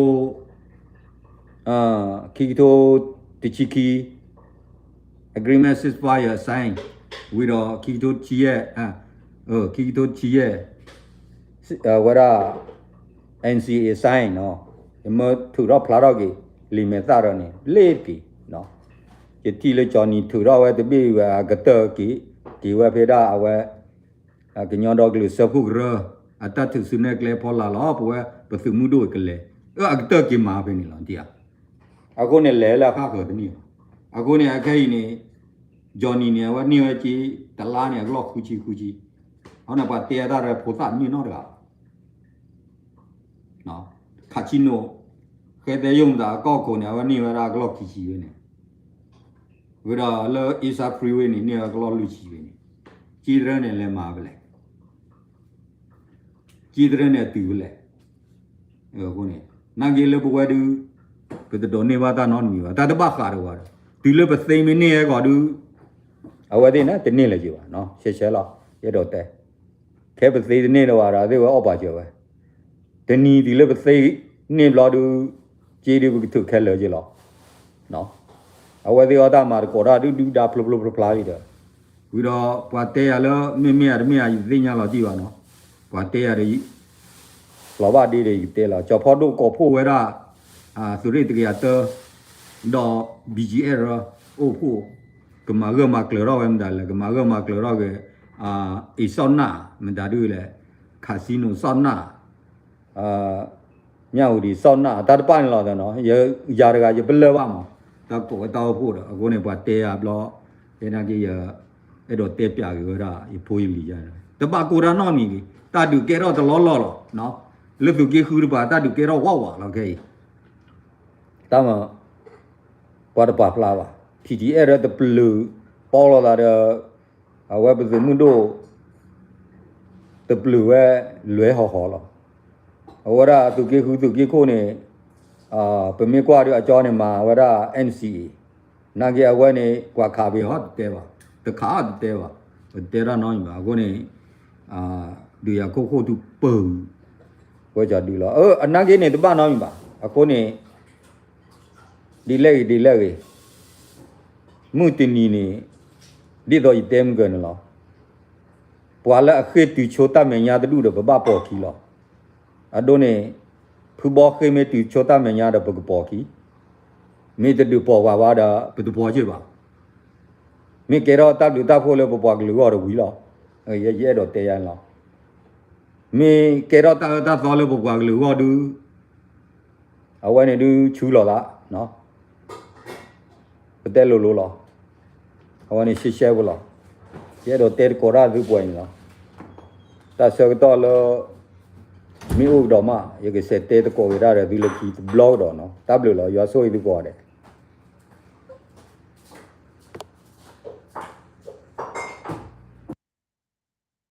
ခံကထိတဆံခံ agreement ceasefire sign ဝံၤဒီးခံကထိဆံယဲၢ်, ခံကထိဆံယဲၢ် ဝဲဒၣ် NCA sign နီၤ, ယမၢထုးထီၣ်ဖျါထီၣ်က့ၤ လံာ်မဲာ်သၣ်ဒီးန့ၣ် လ့ၢ်တက့ၢ်နီၤ. ယထံၣ်လၢကၠီနံၤထုးထီၣ်ဝဲတဘ့ၣ်ဝဲအကတၢၢ်က့ၤ, က့ၤဝဲဖဲဒၣ်အဝဲ ကညီဒီကလုာ်စၢဖှိၣ်ကရၢ အတၢ်ထုးစုနဲၣ်ကျဲဖီလာ်လီၤ. ပဝဲပသုးမုၢ်ဒိၣ်ကလဲၤ, အကတၢၢ်က့ၤမၤဖဲန့ၣ်လီၤ နထံၣ်ဧါ. အဃိန့ၣ် လဲၤလၢအခါဃၢၤတန့ၢ်ဘၣ်. အဃိန့ၣ် အခဲအံၤန့ၣ် ကၠီနံၤန့ၣ် အဝဲန့ၢ်ဝဲက့ၤ တလါန့ၣ် အကလီၢ်ဃုဆံဃုဆံ, အဃိန့ၣ် ပှၤတဲအတၢ်ရဲၣ်ဖိသၣ်တန့ၢ်နီတဂၤဘၣ် ခးဆံနိၣ်, ဃဲသဲယိၣ်မတၤအကီၢ်ခိၣ်န့ၣ် အဝဲန့ၢ်ဝဲဒၣ်အကလီၢ်ခံဆံဝဲန့ၣ်, ဝံၤဒီးလၢ Asia Freeway န့ၣ် န့ၢ်ဝဲကလီၢ်လွံၢ်ဆံဝဲန့ၣ်, က့တရၢန့ၣ် လဲၤမၤဖဲလဲၣ်, က့တရၢန့ၣ်အတုၤဖဲလဲၣ်. အဃိန့ၣ် နာ်က့လၢပဝဲဒုး ပတဒိးန့ၢ်ဘၣ်တၢ်နီတမံၤဘၣ်, တၢ်တဘၣ်ဃးဒီးဝဲဒီး တုၤလၢပသ့မ့ၢ်န့ၢ်ဟဲဂီၤဒုး အဝဲသ့ၣ်န့ၣ် တန့ၢ်လၢၤက့ၤဘၣ်, ရှဲရှဲလီၤ, ယအဲၣ်ဒိးတဲ ခဲပသ့တန့ၢ်ဒီးဝဲဒီး အဝဲသ့ၣ်အီၣ်ပာ်စၢၤဝဲ, တနံၤတုၤလၢပသ့န့ၢ်ဘျီဒုး က့ဒုးပကထုးခဲလၢာ်က့ၤလီၤ. အဝဲသ့ၣ်အီၣ်တၢ်မၤတကိးတၢ်ဒုးဒုၣ်ဒါဖျိဖျိဖျါဖျါလံဒီး, ဝံၤဒီးပှၤတဲယၤလၢ မ့ၢ်မ့ၢ်ဧါတမ့ၢ်ဧါ ယတသ့ၣ်ညါလီၤတံၢ်ဘၣ်နီၤ, ပှၤတဲယၤဒီး လီၤဘၣ်ဒ့ဒီးယကတဲလီၤ, ကၠီဖီဒိၣ်ကိးဖှိၣ်ဝဲဒၣ် သုးရ့ၣ်တကယၤတၢ ဒီး BGF အိၣ်ဖှိၣ် ကမၤဂၢၢ်မၤကျၢၤထီၣ်ဝဲမတၤလဲၣ်, ကမၤဂၢၢ်မၤကျၢၤထီၣ်က့ၤ အ့ၣ်စီၣ်နၢ် မတၤဒုလဲၣ်, ခးစံနိၣ်စီၣ်နၢ် မၠၣ်ဝတံၤစီၣ်နၢ် တၢ်တဖၣ်န့ၣ်လီၤနီၤ, ယၤတဂၤယပလၢၢ်ဘၣ်မး, တၢ်ကိးဝဲတၢ်အိၣ်ဖှိၣ်ဒီး အဃိန့ၣ် ပှၤတဲယၤဘျီ, တဲနာ်က့ ယအဲၣ်ဒိးတဲပၠးက့ၤဝဲဒၣ် ယဖိယလံၤယါ, တဘၣ်ကိၢ်တၢ်နီတမံၤက့ၤ, တၢ်ဒုးကဲထီၣ်တလီၢ်လီၢ်လီၤ, လၢသုးက့ဃုတပၤ တၢ်ဒုးကဲထီၣ်ဝးဝးလီၤခဲအံၤ တၢ်မၤ ပှၤတပာ်ဖျါဘၣ်, PDF ဒီးတပျုာ်ပီလိာ်သးဒီး အဝဲပသုးမုၢ်ဒိၣ် တပျုာ်ဝဲလွဲဟီၣ်ဟီၣ်လီၤ. အဝဲဒၣ်သုးက့ဃုသုးက့ခိၣ်န့ၣ် ပမ့ၢ်ကွၢ်ဒီးအကၠီန့ၣ်မၤဝဲဒၣ် NCA, နာ်က့အဝဲန့ၣ် ပှၤခးပ့ၤဟီတတဲဘၣ်, တခးအီၤတတဲဘၣ်, ပတဲတၢ်နီတမံၤဘၣ်, အဃိန့ၣ် ဒုးယၤခိၣ်ခိၣ်ထူပၢၤ ဝဲကၠီဒုးလီၤ, အနာ်က့န့ၣ်တဘၣ်နီတမံၤဘၣ်, အဃိန့ၣ် ဒ်လဲၣ်ဂ့ၤဒ်လဲၣ်ဂ့ၤ, မုၢ်တနံၤန့ၣ် ဒ်သိးယတဲမုၢ်ကၢၤန့ၣ်လီၤ. ပှၤလၢအဃ့ၢ်တုၤဆိတၢ်မဲာ်ညါတဒူၣ်ဒီး ပဘၣ်ပိာ်ခံလီၤ. အဒိန့ၣ် ဖုဘီဃ့ၢ်မ့ၢ်တုၤဆိတၢ်မဲာ်ညါဒီး ပကပိာ်ခံ, မ့ၢ်တဒုးပိာ်ပှၤဘၣ်ဒီး ပတပိာ်က့ၤဘၣ်. မ့ၢ်ကဲထီၣ်တၢ်ဘျုးတၢ်ဖှိၣ်လၢပပှၤကလုာ်အဂီၢ်ဒီးဝံၤလီၤ. ယအဲၣ်ဒိးတဲယါန့ၣ်လီၤ. မ့ၢ်ကဲထီၣ်တၢ်အၢတၢ်သီလၢပပှၤကလုာ်အဂီၢ်ဒုး အဝဲန့ၣ်ဒုးဆူလီၤသး, ပတဲလိၤလိၤလီၤ. အဝဲန့ၣ်ရှဲရှဲဖိလီၤ. ယအဲၣ်ဒိးတဲသကိးတၢ်သုပှဲၤန့ၣ်လီၤ. တၢ်ဆၢကတီၢ်လၢ မ့ၢ်အိၣ်ကဒီးမး ယကစးတဲသကိးက့ၤတၢ်ဒီးသုလၢခံတဘျီကဒီးနီၤ. တၢ်ဘျုးလီၤ. ယွၤဆိၣ်ဂ့ၤသုကိးဂၤဒဲး.